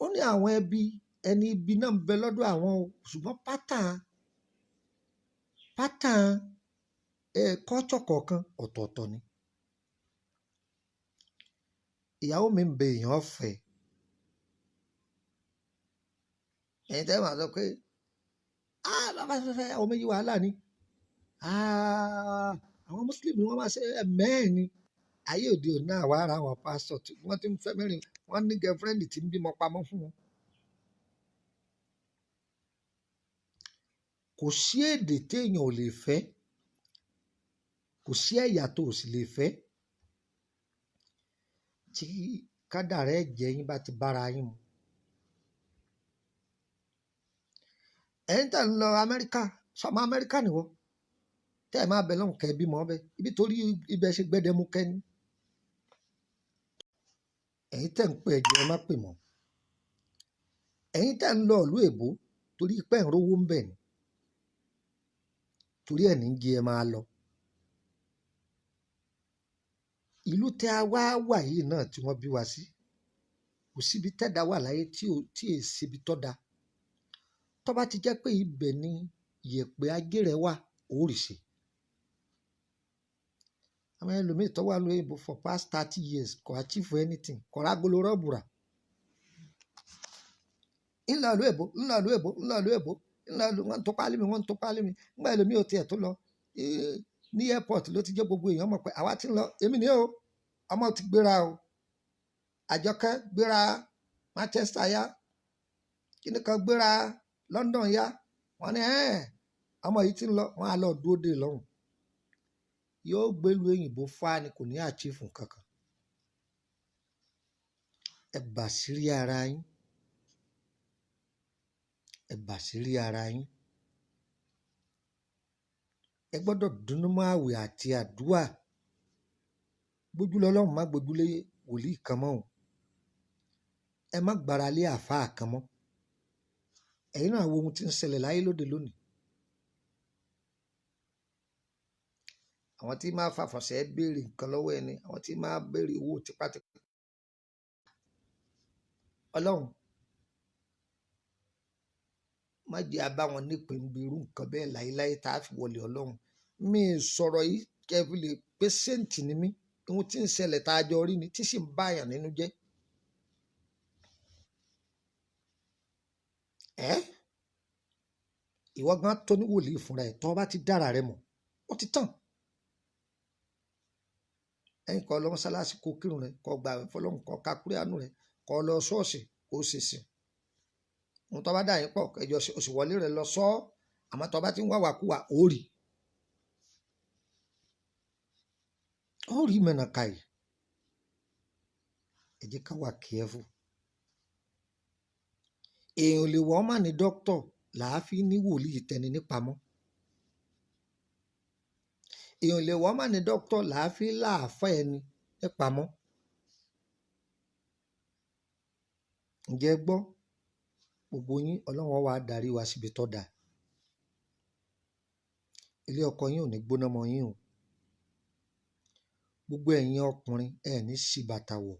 Ó ní àwọn ẹbí ẹni ibi náà ń bẹ lọ́dọ̀ àwọn o, ṣùgbọ́n pátán kọ́tsọ̀ kọ̀ọ̀kan ọ̀tọ̀ọ̀tọ̀ ni. Ìyàwó mi ń bẹ èèyàn ọ̀fẹ́. Ẹ̀yin tẹ́ máa sọ pé áà bàbá fẹ́ fẹ́ ìyàwó méjì wàhálà ni. Áà àwọn Mùsùlùmí wọ́n máa ṣe mẹ́ẹ̀ ni. Ayé òde òní náà wà ara àwọn pásítọ̀ tí wọ́n ti ń fẹ́ mẹ́rin, wọ́n ní girlfriend tí ń bímọ pamọ́ fún wọn. Kò sí èdè téèyàn ò lè fẹ́, kò sí ẹ̀yà tó ò sì lè fẹ́, tí kádàrá ẹ̀jẹ̀ yín bá ti bára yín mu. Ẹ̀yin tẹ̀ ń lọ Amẹ́ríkà, sọmọ Amẹ́ríkà nìwọ tẹ́ ẹ̀ máa bẹ lọ́hùn kẹ́ ẹ bímọ ọbẹ̀ ibi torí ibẹ̀ ṣe gbẹdẹmukẹ́ ni. Ẹ̀yin tẹ̀ ń pè ẹ̀jẹ̀, ẹ má pè mọ́. Ẹ̀yin tẹ̀ ń lọ ìlú èbó torí pé ń rówó ń bẹ̀ ni, torí ẹ̀ ní jẹ́ ẹ máa lọ. Ìlú tẹ́ a wá wà yìí náà tí wọ́n bí wa sí, kò síbi tẹ́dá wà láyé tí è síbi tọ́ da. Tó bá ti jẹ́ pé ibẹ̀ ni yẹ̀pẹ̀ ajé rẹ̀ wà, ó rì sí. Àwọn ẹlòmíì tó wà lóyìnbó for past 30 years kò achieve anything, kò rágolo rọ́ọ̀bù rà. Ńlọ ìlú èbó, ńlọ ìlú èbó, ńlọ ìlú èbó, ńlọ ìlú, wọ́n ń tó pálí mi, wọ́n ń tó pálí mi. Ńgbà ẹlòmíì ò tiẹ̀ tó lọ ní airport ló ti jẹ́ gbogbo èèyàn mọ̀ pé àwa ti ń lọ, èmi ni o, ọmọ ti gbéra o, Àjọkẹ́ gbéra Manchester yá, kíní kan gbéra London yá, wọ́n ní ẹ́ẹ̀ ọmọ yìí ti ń lọ, wọ́n á lọ dúró dè lọ́hùn. Yóò gbélu òyìnbó fá ni, kò ní achieve kankan. Ẹ bàṣírí ara yín, ẹ bàṣírí ara yín. Ẹ gbọ́dọ̀ dúnú mọ́ àwẹ̀ àti àdúà. Gbójúlé Ọlọ́run, má gbójúlé wòlíì kan mọ́ o. Ẹ má gbára lé àáfàá kan mọ́. Ẹ̀yin náà wo ohun tí ń ṣẹlẹ̀ láyé lóde lónìí. Àwọn tí máa fàfọ̀ṣẹ́ béèrè nǹkan lọ́wọ́ ẹni, àwọn tí máa béèrè owó tipátipá. Ọlọ́run má jẹ́ a bá wọn nípìn bí irú nǹkan bẹ́ẹ̀ láéláé tá a fi wọlé Ọlọ́run. Mi sọ̀rọ̀ yìí kẹ́ fi lè pé séǹtì ni mí. Ohun tí ń ṣẹlẹ̀ tá a jọ rí ni tí sì ń bá èèyàn nínú jẹ́. Ẹ́ ìwọ gan tó ní wòlíì fúnra ẹ̀, tó bá ti dára rẹ mọ̀, ó ti tàn. Ẹ̀yin kọ́ lọ mọ́sálásí kó kírun rẹ, kó gbààwẹ̀ fọlọ́run, kó ka kúránù rẹ, kó lọ ṣọ́ọ̀ṣì kó ṣèṣìn. Ohun tó bá dà yín pọ̀, ẹjọ́ oṣù wọlé rẹ lọ sọ́, àmọ́ tó bá ti ń wá wàkúwà, ó rí. Ó rí mẹ́nà káyìí. Ẹ jẹ́ ká wà careful. Èèyàn ò lè wọ́n mà ní dókítà làáfi ní wòlíì tẹni nípamọ́. Èèyàn ò lè wọ́n mà ní dókítà làáfi láàfá ẹni nípamọ́. Ǹjẹ́ ẹ gbọ́? Gbogbo yín Ọlọ́run wá darí wa síbi tó dáa. Ilé ọkọ yín ò ní gbóná mọ́ yín o. Gbogbo ẹ̀yin ọkùnrin ẹ ní ṣí bàtà wọ̀.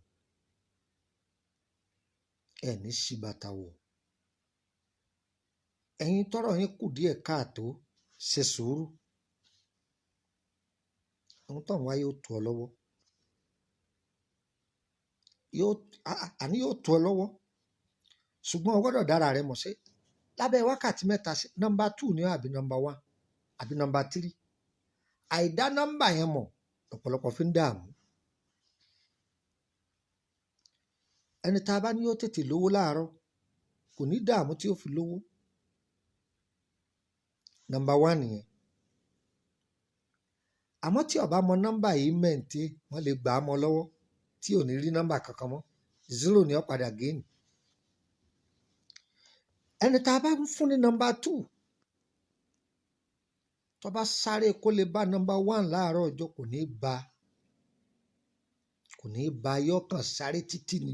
Ẹ ní ṣí bàtà wọ̀. Ẹ̀yin tọ́rọ̀ yín kù díẹ̀ káàtó, ṣe sùúrù. Ohun tó ń wá yóò tó ọ lọ́wọ́. Àní yóò tó ọ lọ́wọ́. Ṣùgbọ́n o gbọ́dọ̀ dára rẹ mọ̀ sí. Lábẹ́ wákàtí mẹ́ta sí nọ́mbà 2 ni àbí nọ́mbà 1 àbí nọ́mbà 3. Àìdá nọ́mbà yẹn mọ̀ ọ̀pọ̀lọpọ̀ fi ń dààmú. Ẹni tá a bá ní yóò tètè lówó láàárọ̀ kò ní dààmú tí ó fi lówó. Nọ́mbà 1 nìyẹn. Àmọ́ tí ó bá mọ nọ́mbà yìí mẹ́ǹtì, wọ́n lè gbà á mọ́ lọ́wọ́ tí ò ní rí nọ́mbà kankan mọ́. 0 ni ó padà gain. Ẹni tá a bá ń fún ní nọ́mbà 2, tó bá sáré kó lè bá nọ́mbà 1 láàárọ̀ ọjọ́ kò ní bá, kò ní bá, yóò kàn sáré títí ni.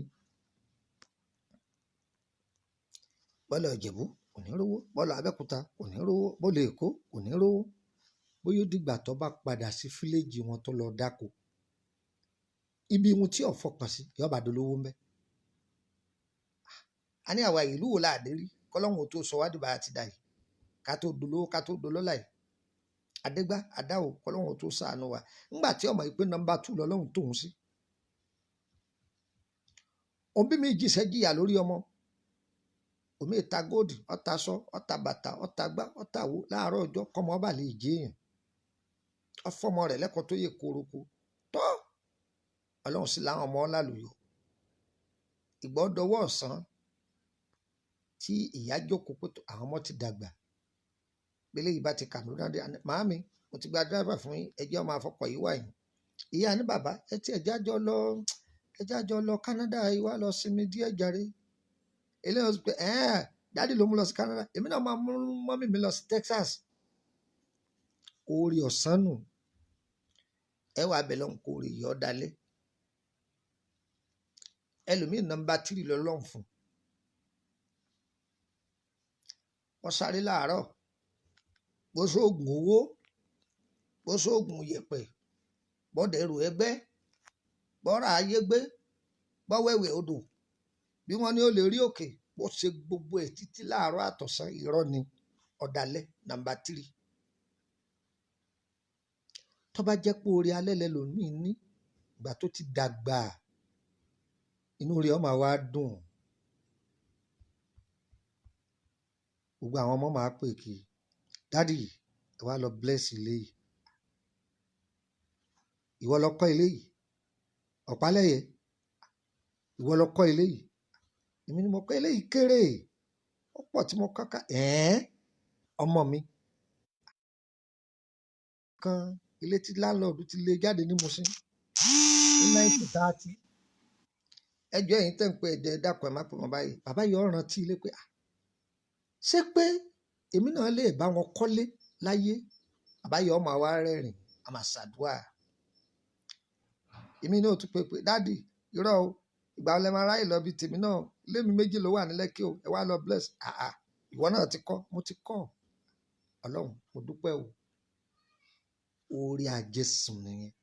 Bọ́lá Ìjẹ̀bú kò ní rówó, bọ́lá Abẹ́òkúta kò ní rówó, bọ́lá Èkó kò ní rówó. Bóyá ó dìgbà tó bá padà sí fíléjì wọn tó lọ dáko. Ibi ohun tí ò fọkàn sí yóò bá dolówó ń bẹ. A ní àwa ìlú wo láàdé rí kọ́lọ́hún tó sọ wá dìbà àti dà yìí. Ká tó dolówó, ká tó dolọ́lá yìí. Adégbá, Adáwò, kọ́lọ́hún tó ṣàánú wa. Ńgbà tí ọmọ yìí pé nọ́mbà 2 lọ́lọ́hún tóun sí. Òbí mi jìṣẹ́ jìyà lórí ọmọ. Omi ìta góòdì, ọta aṣọ, ọta bàtà, ọta gbá, ọta wo láàárọ̀ ọjọ́ kọ́mọ ọba lè jẹ́ èèyàn. Ọfọmọ rẹ̀ lẹ́kọ̀ọ́ tó yẹ kóróko. Tọ́ Ọlọ́run sì láwọn ọmọ lálùyọ. Ìgbọ́ dọwọ́ ọ̀sán tí ìyá jókòó pé àwọn ọmọ ti dàgbà. Bẹ́lẹ̀ yìí bá ti Kaduna dé, màámi, mo ti gba driver fún yín, ẹ jẹ́ ọmọ afọkọ̀ yìí wà yín. Ìyá ní bàbá, ẹ tí ẹ jájọ lọ Canada yìí wá lọ sinmi díẹ̀ jàre. Eléyìí sọ pé ẹ̀ẹ́n daddy ló mú lọ sí Canada, èmi náà máa mú mummy mi lọ sí Texas. Oore ọ̀sán nù. Ẹ wà bẹ̀ lọ́hùn kó oore yìí ọ́ dalẹ̀. Ẹlòmíì number 3 lọ́lọ́run fún. Wọ́n sáré láàárọ̀, bó sóògùn owó, bó sóògùn yẹ̀pẹ̀, bọ́dẹ̀rù ẹgbẹ́, bọ́ra ayé gbé, bọ́wẹ̀wẹ̀ odò, bí wọ́n ní ó lè rí òkè, bó ṣe gbogbo ẹ̀ títí láàárọ̀ àtọ̀sán, irọ́ ni, ọ̀dàlẹ̀ number 3. Tó bá jẹ́ pé oore alẹ́ lẹlòmíì ní, ìgbà tó ti dàgbà, inú rẹ̀ ó máa wá dùn. Gbogbo àwọn ọmọ máa pè kí, daddy, ẹ wá lọ bless ilé yìí. Ìwọ lọ kọ́ ilé yìí. Ọ̀pálẹ̀yẹ, ìwọ lọ kọ́ ilé yìí. Èmi ni mo kọ́ ilé yìí kéré. Ó pọ̀ tí mo kọ́ ká. Ẹ̀ẹ́n, ọmọ mi. Kan ilé tí landlord ti lé jáde ní Mushin ní 1930. Ẹ jọ̀ọ́ ẹ̀yin tẹ́ ń pè ẹ̀jẹ̀ dákun ẹ̀ má pè mọ́ báyìí. Bàbá yìí ó rántí ilé pé, à, ṣé pé èmi náà lè bá wọn kọ́lé láyé? Bàbá yìí ó máa wá rẹ́rìn-ín, a máa ṣàdúrà. Èmi náà tún pè pé daddy, irọ́ o, ìgbà wo lẹ máa ráyè lọ bí tèmi náà? Ilé mi méjì ló wà ní Lẹ́kí o, ẹ wá lọ bless. Àà, ìwọ náà ti kọ́, mo ti kọ́. Ọlọ́run, mo dúpẹ́ o. Oore àjẹsùn nìyẹn.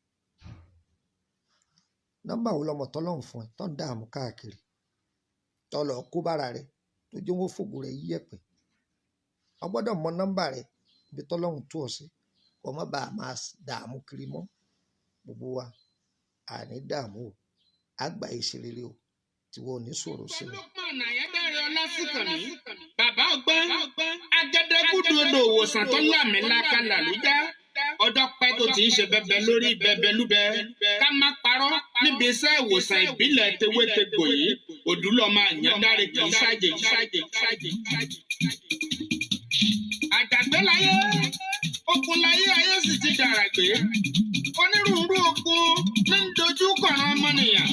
Nọ́mbà wo lọmọ tọ́lọ́run fún ẹ tó ń dààmú káàkiri? Tó lọ kó bára rẹ, tó jẹ́ wọ́n fògo rẹ yíyẹ̀pẹ̀. O gbọ́dọ̀ mọ nọ́mbà rẹ ibi tọ́lọ́run tú ọ sí. Kó má bàa máa dààmú kiri mọ́. Gbogbo wa, à ní dààmú o. A gbà ìṣe rere o. Tiwọ ò ní sọ̀rọ̀ sí mi. Lukman Ayédáre Ọlásùnkànmí, bàbá ọgbọ́n, agẹdẹgúdú odò òwòsàn tó lámìláka làlújá. Ọjọ́ pẹ́ tó ti ń ṣe bẹbẹ lórí bẹbẹ lúbẹ. Ká má parọ́ níbi iṣẹ́ ìwòsàn ìbílẹ̀ tewétegbò yìí, òdúlọ́mọ Àyàndáre kì í ṣàjèjì ṣàjèjì ṣàjèjì. Àjàgbé láyé, okun láyé, ayé sì ti dàràgbé. Onírúurú ogun ní ń dojú kọ̀ràn ọmọnìyàn.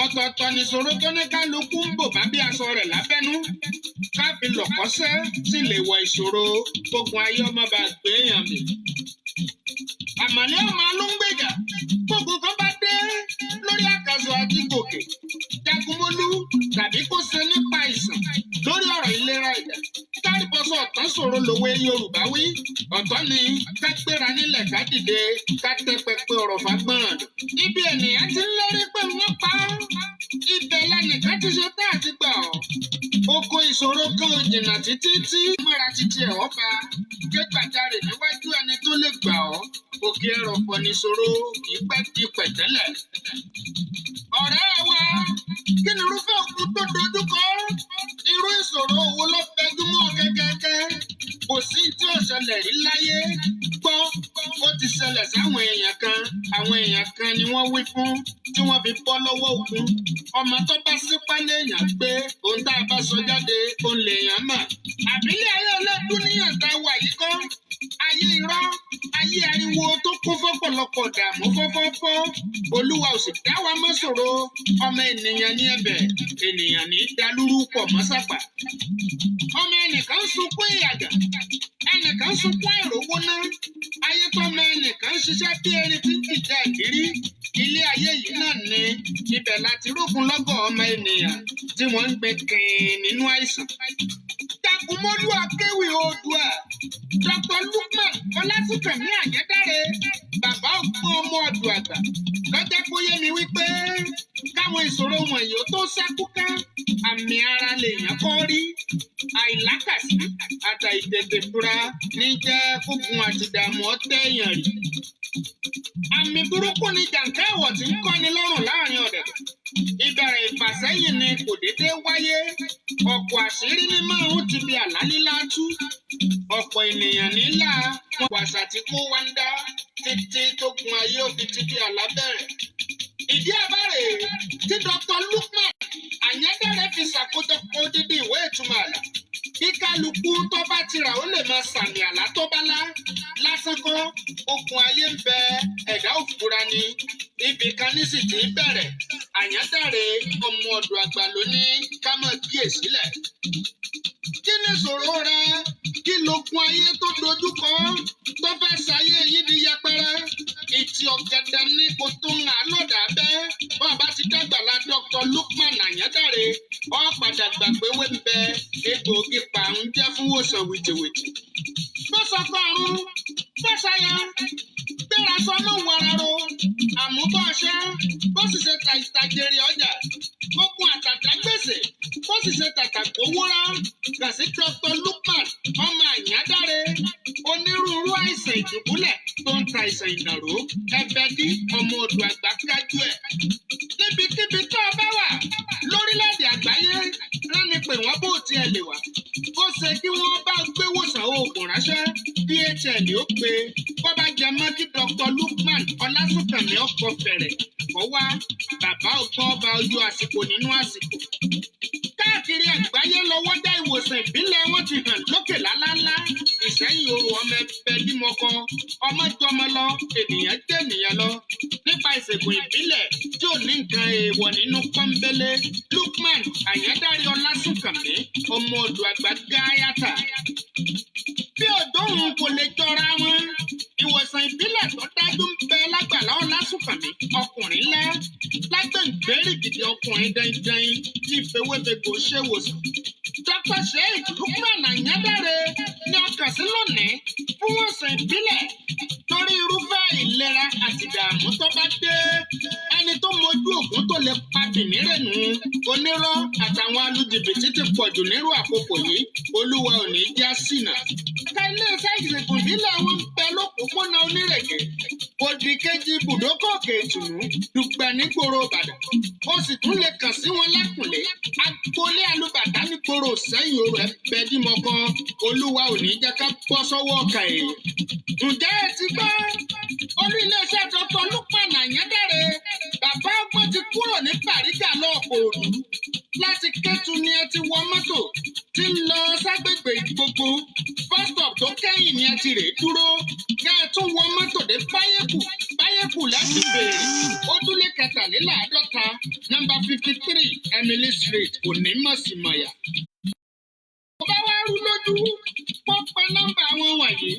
Ọ̀tọ̀ọ̀tọ̀ nìṣòro tó ní kálukú ń bò bá bí aṣọ rẹ̀ lábẹ́nú. Ká fi lọ̀kọ́sẹ́ sì lè wọ ìṣòro gbógun ayé ọmọ bá gbé èèyàn mì. Àmàlẹ́ ọmọ ló ń gbèjà. Gbogbo kan bá dé lórí àkàsọ̀ àti gòkè. Jagunmólú tàbí kó ṣe nípa ìsàn lórí ọ̀rọ̀ ìlera ẹ̀dá. Kárìbọ̀sọ̀ ọ̀tán ṣòro lòwe Yorùbá wí. Ọ̀tọ̀ ni ká gbéra nílẹ̀ ká dìde ká tẹ́ pẹpẹ ọ̀rọ̀ fágbọ́n. Ibi ènìyàn ti ń lérí pé wọ́n pa á. Ibẹ̀ lẹnìkan ti ṣe tá àti gbà ọ́. Oko ìṣòro kan ò jìnnà títí tí mọ́ra títí ẹ̀ ọ́ bá. Ké gbàjarè níwájú ẹni tó lè gbà ọ́. Òkè ẹrọ̀fọ̀ nìṣòro kì í pẹ́ di pẹ̀tẹ́lẹ̀. Ọ̀rẹ́ wa, kí ni irúfẹ́ ogun tó dojúkọ? Irú ìṣòro wo ló fẹjú mọ́ kẹ́kẹ́kẹ́? Kò sí tí ò ṣẹlẹ̀ rí láyé. Gbọ́, ó ti ṣẹlẹ̀ sáwọn èèyàn kan. Àwọn èèyàn kan ni wọ́n wí fún tí wọ́n fi bọ́ lọ́wọ́ ogun. Ọmọ tó bá sípá léèyàn gbé, ohun tá a bá sọ jáde, òun lèèyàn mọ̀. Àbílẹ̀ ayé ọlọ́dún níyàn tá a wà yìí kọ́. Ayé irọ́, ayé ariwo tó kún fọ́pọ̀lọpọ̀ dààmú fọ́fọ́fọ́. Olúwa ò sì dá wa mọ́ ṣòro. Ọmọ ènìyàn ní ẹ̀bẹ̀, ènìyàn ní dalúrú pọ̀ mọ́ sàpà. Ọmọ ẹnìkan ń sunkún ìyàgà, ẹnìkan ń sunkún àìrówó ná. Ayé tọ́mọ ẹnìkan ń ṣiṣẹ́ bí erin tí ń jìjà ìrírí. Ilé ayé yìí náà ni ibẹ̀ láti rógun lọ́gọ̀ ọmọ ènìyàn tí wọ́n ń gbé kìn nínú àìsàn. Jagunmólú Akéwì Oòduà, Dr. Lukman Ọlásùnkànmí Àyẹ́dáre, bàbá ọgbọ́n ọmọ ọ̀dọ̀ àgbà, lọ́jọ́ kó yé mi wípé káwọn ìṣòro wọ̀nyí ó tó ṣákúká, àmì ara lèèyàn kọ́ rí. Àìlákàsí àtàìtètè fura ní jẹ́ kógun àti ìdààmú ọ̀tẹ̀ èèyàn rí. Àmì burúkú ni jàǹká ẹ̀wọ̀ tí ń kọ́ni lọ́rùn láàrin ọ̀dẹ̀. Ìbẹ̀rẹ̀ ìfàsẹ́yìn ni kò déédéé wáyé. Ọ̀pọ̀ àṣírí ní márùn-ún ti bi àlá lílá tú. Ọ̀pọ̀ ènìyàn nílà wọn àṣà tí kò wá ń dá títí tó gun ayé òfin ti di àlá bẹ̀rẹ̀. Ìdí àbárè tí Dr. Lukman Àyẹ́dẹ́rẹ́ fi ṣàkójọpọ̀ odidi ìwé ìtumọ̀ àlá. Kíkà Kálukú tó bá ti rà ó lè máa sàmì àlá tó bá lá lásán kọ́. Okùn ayé ń bẹ, ẹ̀dá òfura ni ibì kan ní sì ti bẹ̀rẹ̀. Àyándàre ọmọ ọ̀dọ̀ àgbà ló ní ká máa kíyè sílẹ̀. Kí ni ìṣòro rẹ? Kí lókun ayé tó dojú kọ tó fẹ́ ṣayé yín di yẹpẹrẹ? Ìtì ọ̀gẹ̀dẹ̀ ní kò tó ń hàn lọ́dà bẹ́ẹ̀. Bọ́n bá ti dàgbà la Dr. Lukman Àyándàre, ọ́ padà gbà pé wé ń bẹ, egbòogi pa ń jẹ́ fún wòsàn wìtìwìtì. Bó sọkọ ọ̀run, bó ṣaya, gbéra sọ ló ń wara ro, àmúbọ̀ ọṣẹ́, bó sì ṣe ta ìtàjèrè ọjà, okun àtàtà gbèsè, bó sì ṣe tàtà gbówóra, kàn sí Dr. Lukman ọmọ Àyándàre. Onírúurú àìsàn ìdùbúlẹ̀ tó ń ta àìsàn ìnàró, ẹbẹdí ọmọ odò àgbà kájú ẹ̀. Níbikíbi tó o bá wà lórílẹ̀‐èdè àgbáyé, rán ni pé wọ́n bó tiẹ̀ lè wà. Ó ṣe kí wọ́n bá gbé wòsàn oògùn ránṣẹ́, DHL ó pe bó bá jẹ mọ́ kí Dr. Lukman Ọlásùnkànmí ọkọ̀ fẹ̀rẹ̀ kọ́ wá bàbá ọgbọ́n ọba ojú àsìkò nínú àsìkò. Káàkiri àgbáyé lọ́wọ́ dá ìwòsàn ìbílẹ̀ wọn ti hàn lókè lálálá. Ìsẹ́yìn oru ọmọ ẹgbẹ́ dímọ̀kọ, ọmọ jọmọ lọ, ènìyàn jẹ́ ènìyàn lọ. Nípa ìṣègùn ìbílẹ̀ tí ò ní nǹkan èèwọ̀ nínú pọ́nbélé, Lukman Àyándàre Ọlásùnkànmí ọmọ ọ̀dọ̀ àgbà gáyàtà. Bí òdòhùn kò lè jọra wọn, ìwòsàn ìbílẹ̀ tó dájú ń bẹ lágbàlá Ọlásùnkànmí ọkùnrin ńlá lágbèǹgbèrè gidi ọkùnrin dandan tí fewéfegbò ṣèwòsàn. Dr. Sheikh Lukman Àyándàre ní ọkàn sí lónìí fún wòsàn ìbílẹ̀ torí irúfẹ́ ìlera àti ìdààmú tó bá dé. Ẹni tó mojú ògùn tó lè pa bìnírènù onírọ́ àtàwọn alùjìbìtì ti pọ̀jù nírú àkókò yìí, olúwa ò ní já sínà. Ẹ̀ka iléeṣẹ́ ìṣègùn ìbílẹ̀ wọn ń bẹ lópòpónà Onírèké, òdì kejì ibùdókọ̀ Òkè Ìtùnú, Dùgbẹ̀ nígboro Ìbàdàn. Ó sì tún lè kàn sí wọn lẹ́kùnlé agboolé alùbàtà nígboro Sẹ́yìn Òru ẹ̀bẹ̀ dímọ̀kọ. Olúwa ò ní jẹ́ ká bọ́ sọ́wọ́ ọkà èèyàn. Ǹjẹ́ ẹ ti gbọ́? Olú iléeṣẹ́ Dr. Lukman Àyándàre bàbá ọgbọ́n ti kúrò ní Bàrígà lọ́ọ̀kọ̀ọ̀dù. Láti Kétu ni ẹ ti wọ mọ́tò tí ń lọ ságbègbè gbogbo. Bus stop tó kẹ́yìn ni ẹ ti rè é dúró. Kẹ́ ẹ tún wọ mọ́tò dé Báyẹ̀kù. Báyẹ̀kù láti béèrè. Ojúlé 53, nọ́mbà 53, Emily Street, kò ní mọ̀símọ̀yà. Tó bá wá rú lójú, kó pe nọ́mbà wọn wọ̀nyí: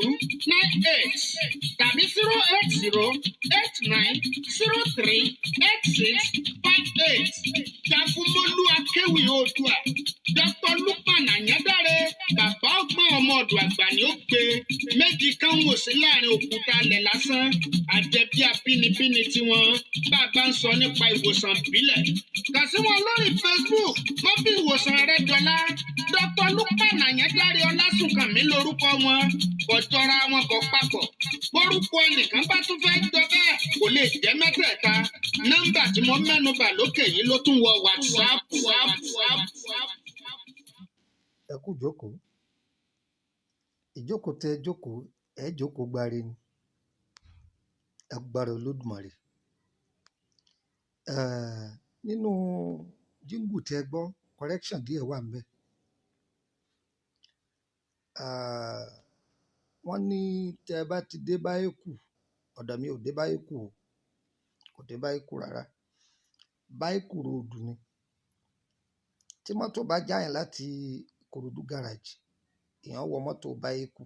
08032983298 tàbí 08089038658. Jagunmólú Akéwì Oòduà, Dr. Lukman Àyándàre bàbá ọgbọ́n ọmọ ọ̀dọ̀ àgbà ni ó gbé méjì kan wò sí láàrin òkúta alẹ̀ lásán àjẹbí abínibíni tiwọn bá a bá ń sọ nípa ìwòsàn ìbílẹ̀. Kàn sí wọn lórí Facebook, wọ́n fi ìwòsàn rẹ dọ́là. Dr. Lukman Àyándàre Ọlásùnkànmí lórúkọ wọn, kò jọra wọn, kò papọ̀. Bórúkọ ẹnìkan bá tún fẹ́ jọ bẹ́ẹ̀, kò lè jẹ́ mẹ́tẹ̀ẹ̀ta. Nọ́mbà tí mo mẹ́nu bà lókè yìí ló tún wọ WhatsApp. Ẹ kú ìjókòó. Ìjókòó tẹ jókòó, ẹ jókòó gbáre ni. Agbára Olódùmarè. Nínú jíngù tí ẹ gbọ́, correction díẹ̀ wà ńbẹ̀. Eh, wọ́n ní tẹ bá ti dé Báyẹ̀kù, ọ̀dọ̀ mi ò dé Báyẹ̀kù o, kò dé Báyẹ̀kù rárá. Báyẹ̀kù Road ni. Tí mọ́tò bá jáyàn láti Ìkòròdú garage, èèyàn wọ mọ́tò Báyẹ̀kù.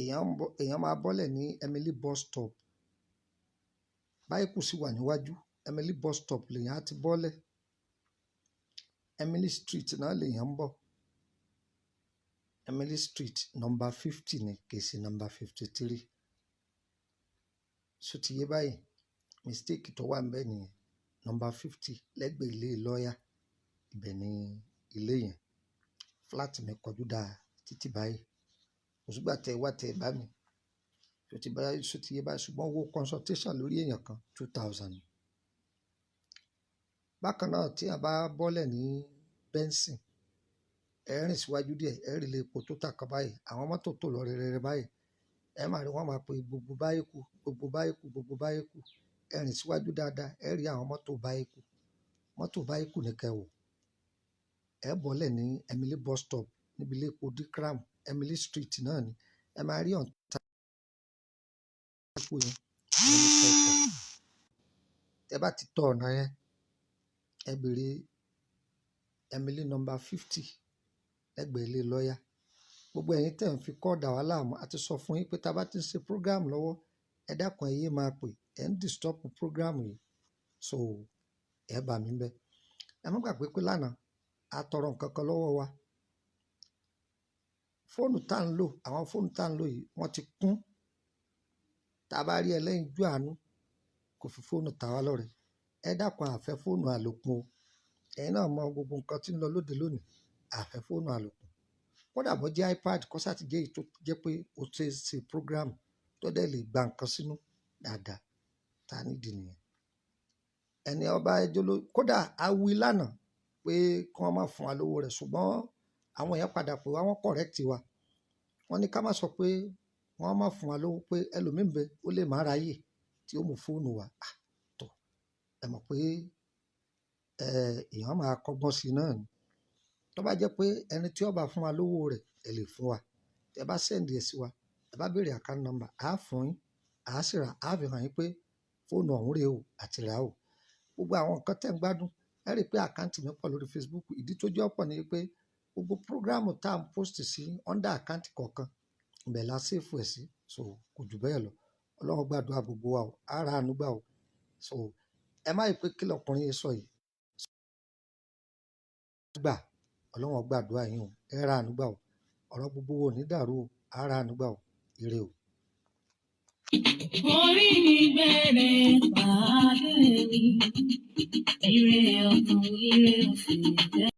Èèyàn ń bọ̀, èèyàn máa bọ́lẹ̀ ní Emily bus stop. Báyẹ̀kù sì wà níwájú. Emily bus stop lèèyàn á ti bọ́lẹ̀. Emily Street náà lèèyàn ń bọ̀. Emily Street number 50 ni, kì í ṣe number 53. Ṣó ti yé báyìí? Mistake tó wà ńbẹ̀ nìyẹn. Number 50 lẹ́gbẹ̀ẹ́ ilé lọ́yà. Ibẹ̀ ni ilé yẹn. Flat mi kọjú dá títí báyìí. Kò sígbà tẹ wá tẹ bá mi. Ṣó ti bá, ṣó ti yé báyìí? Ṣùgbọ́n owó consultation lórí èèyàn kan 2,000. Bákan náà tí a bá bọ́lẹ̀ ní Benson, ẹ rìn síwájú díẹ̀, ẹ rí ilé epo Total kan báyìí. Àwọn mọ́tò tò lọ rẹrẹrẹ báyìí. Ẹ máa rí wọ́n máa pe gbogbo Báyẹ̀kù, gbogbo Báyẹ̀kù, gbogbo Báyẹ̀kù. Ẹ rìn síwájú dáadáa, ẹ rí àwọn mọ́tò báyìí, mọ́tò báyìí ní kẹ́ wọ̀. Ẹ bọ́lẹ̀ ní Emily bus stop níbi ilé epo Dikram, Emily Street náà ni. Ẹ máa rí ọ̀ǹtà epo yẹn, ìyẹn ní kẹ́ tọ̀. Tẹ bá ti tọ ọ̀nà yẹn, ẹ bèrè Emily number 50 lẹ́gbẹ̀ẹ́ ilé lọ́yà. Gbogbo ẹ̀yin tẹ̀ ń fi call dà wá láàmú, a ti sọ fún yín pé tá a bá ti ń ṣe program lọ́wọ́, ẹ dákun, ẹ yé máa pè, ẹ ń disturb program yìí. So ẹ bá mi ńbẹ̀. Ẹ má gbàgbé pé lánàá a tọrọ nǹkan kan lọ́wọ́ wa. Fóònù tá ń lò, àwọn fóònù tá ń lò yìí, wọ́n ti kún. Tá a bá rí ẹlẹ́yinjú àánú kò fi fóònù ta wá lọ́rẹ. Ẹ dákun, a fẹ́ fóònù àlòkù o. Ẹ̀yin náà mọ gbogbo nǹkan tí ń lọ lóde lónìí. A fẹ́ fóònù àlòkù. Kódà bó jẹ́ iPad, kó sá ti jẹ́ èyí tó jẹ́ pé ó ṣe é ṣe program tó dẹ̀ lè gba nǹkan sínú dáadáa. Tá nídìí nìyẹn. Ẹni ọba ẹjọ́ ló kódà a wí lánàá pé kí wọ́n má fún wa lówó rẹ̀, ṣùgbọ́n àwọn èèyàn padà pè wá, wọ́n correct wa. Wọ́n ní ká má sọ pé wọ́n má fún wa lówó, pé ẹlòmíì ń bẹ ó lè má ráyè tí ó mú fóònù wá. Ah, tọ̀, ẹ mọ̀ pé èèyàn máa kọ́gbọ́n sí i náà ni. Tó bá jẹ́ pé ẹni tí ó bá fún wa lówó rẹ̀, ẹ lè fún wa. Tẹ bá send ẹ̀ sí wa, ẹ bá béèrè account number, á fún yín, á sì rà, á fi hàn yín pé fóònù ọ̀hún rèé o àti rà o. Gbogbo àwọn nǹkan tẹ̀ ń gbádùn, ẹ rí i pé account mi pọ̀ lórí Facebook. Ìdí tó jẹ́ ọ̀pọ̀ ni pé gbogbo program tá à ń post sí under account kọ̀ọ̀kan, ibẹ̀ la save ẹ̀ sí. So kò jù bẹ́ẹ̀ lọ. Ọlọ́run gbàdúrà gbogbo wa o, á ra àánú gbà o. So ẹ má rí pé kí lọkùnrin yìí sọ yìí. Gbà, Ọlọ́run gbàdúrà yín o, ẹ ra àánú gbà o. Ọ̀rọ̀ gbogbo wa ò ní dàrú o, á ra àánú gbà o. Ire o. Orí mi gbére pàdé mi, ire ọ̀tún, ire òsì jẹ́.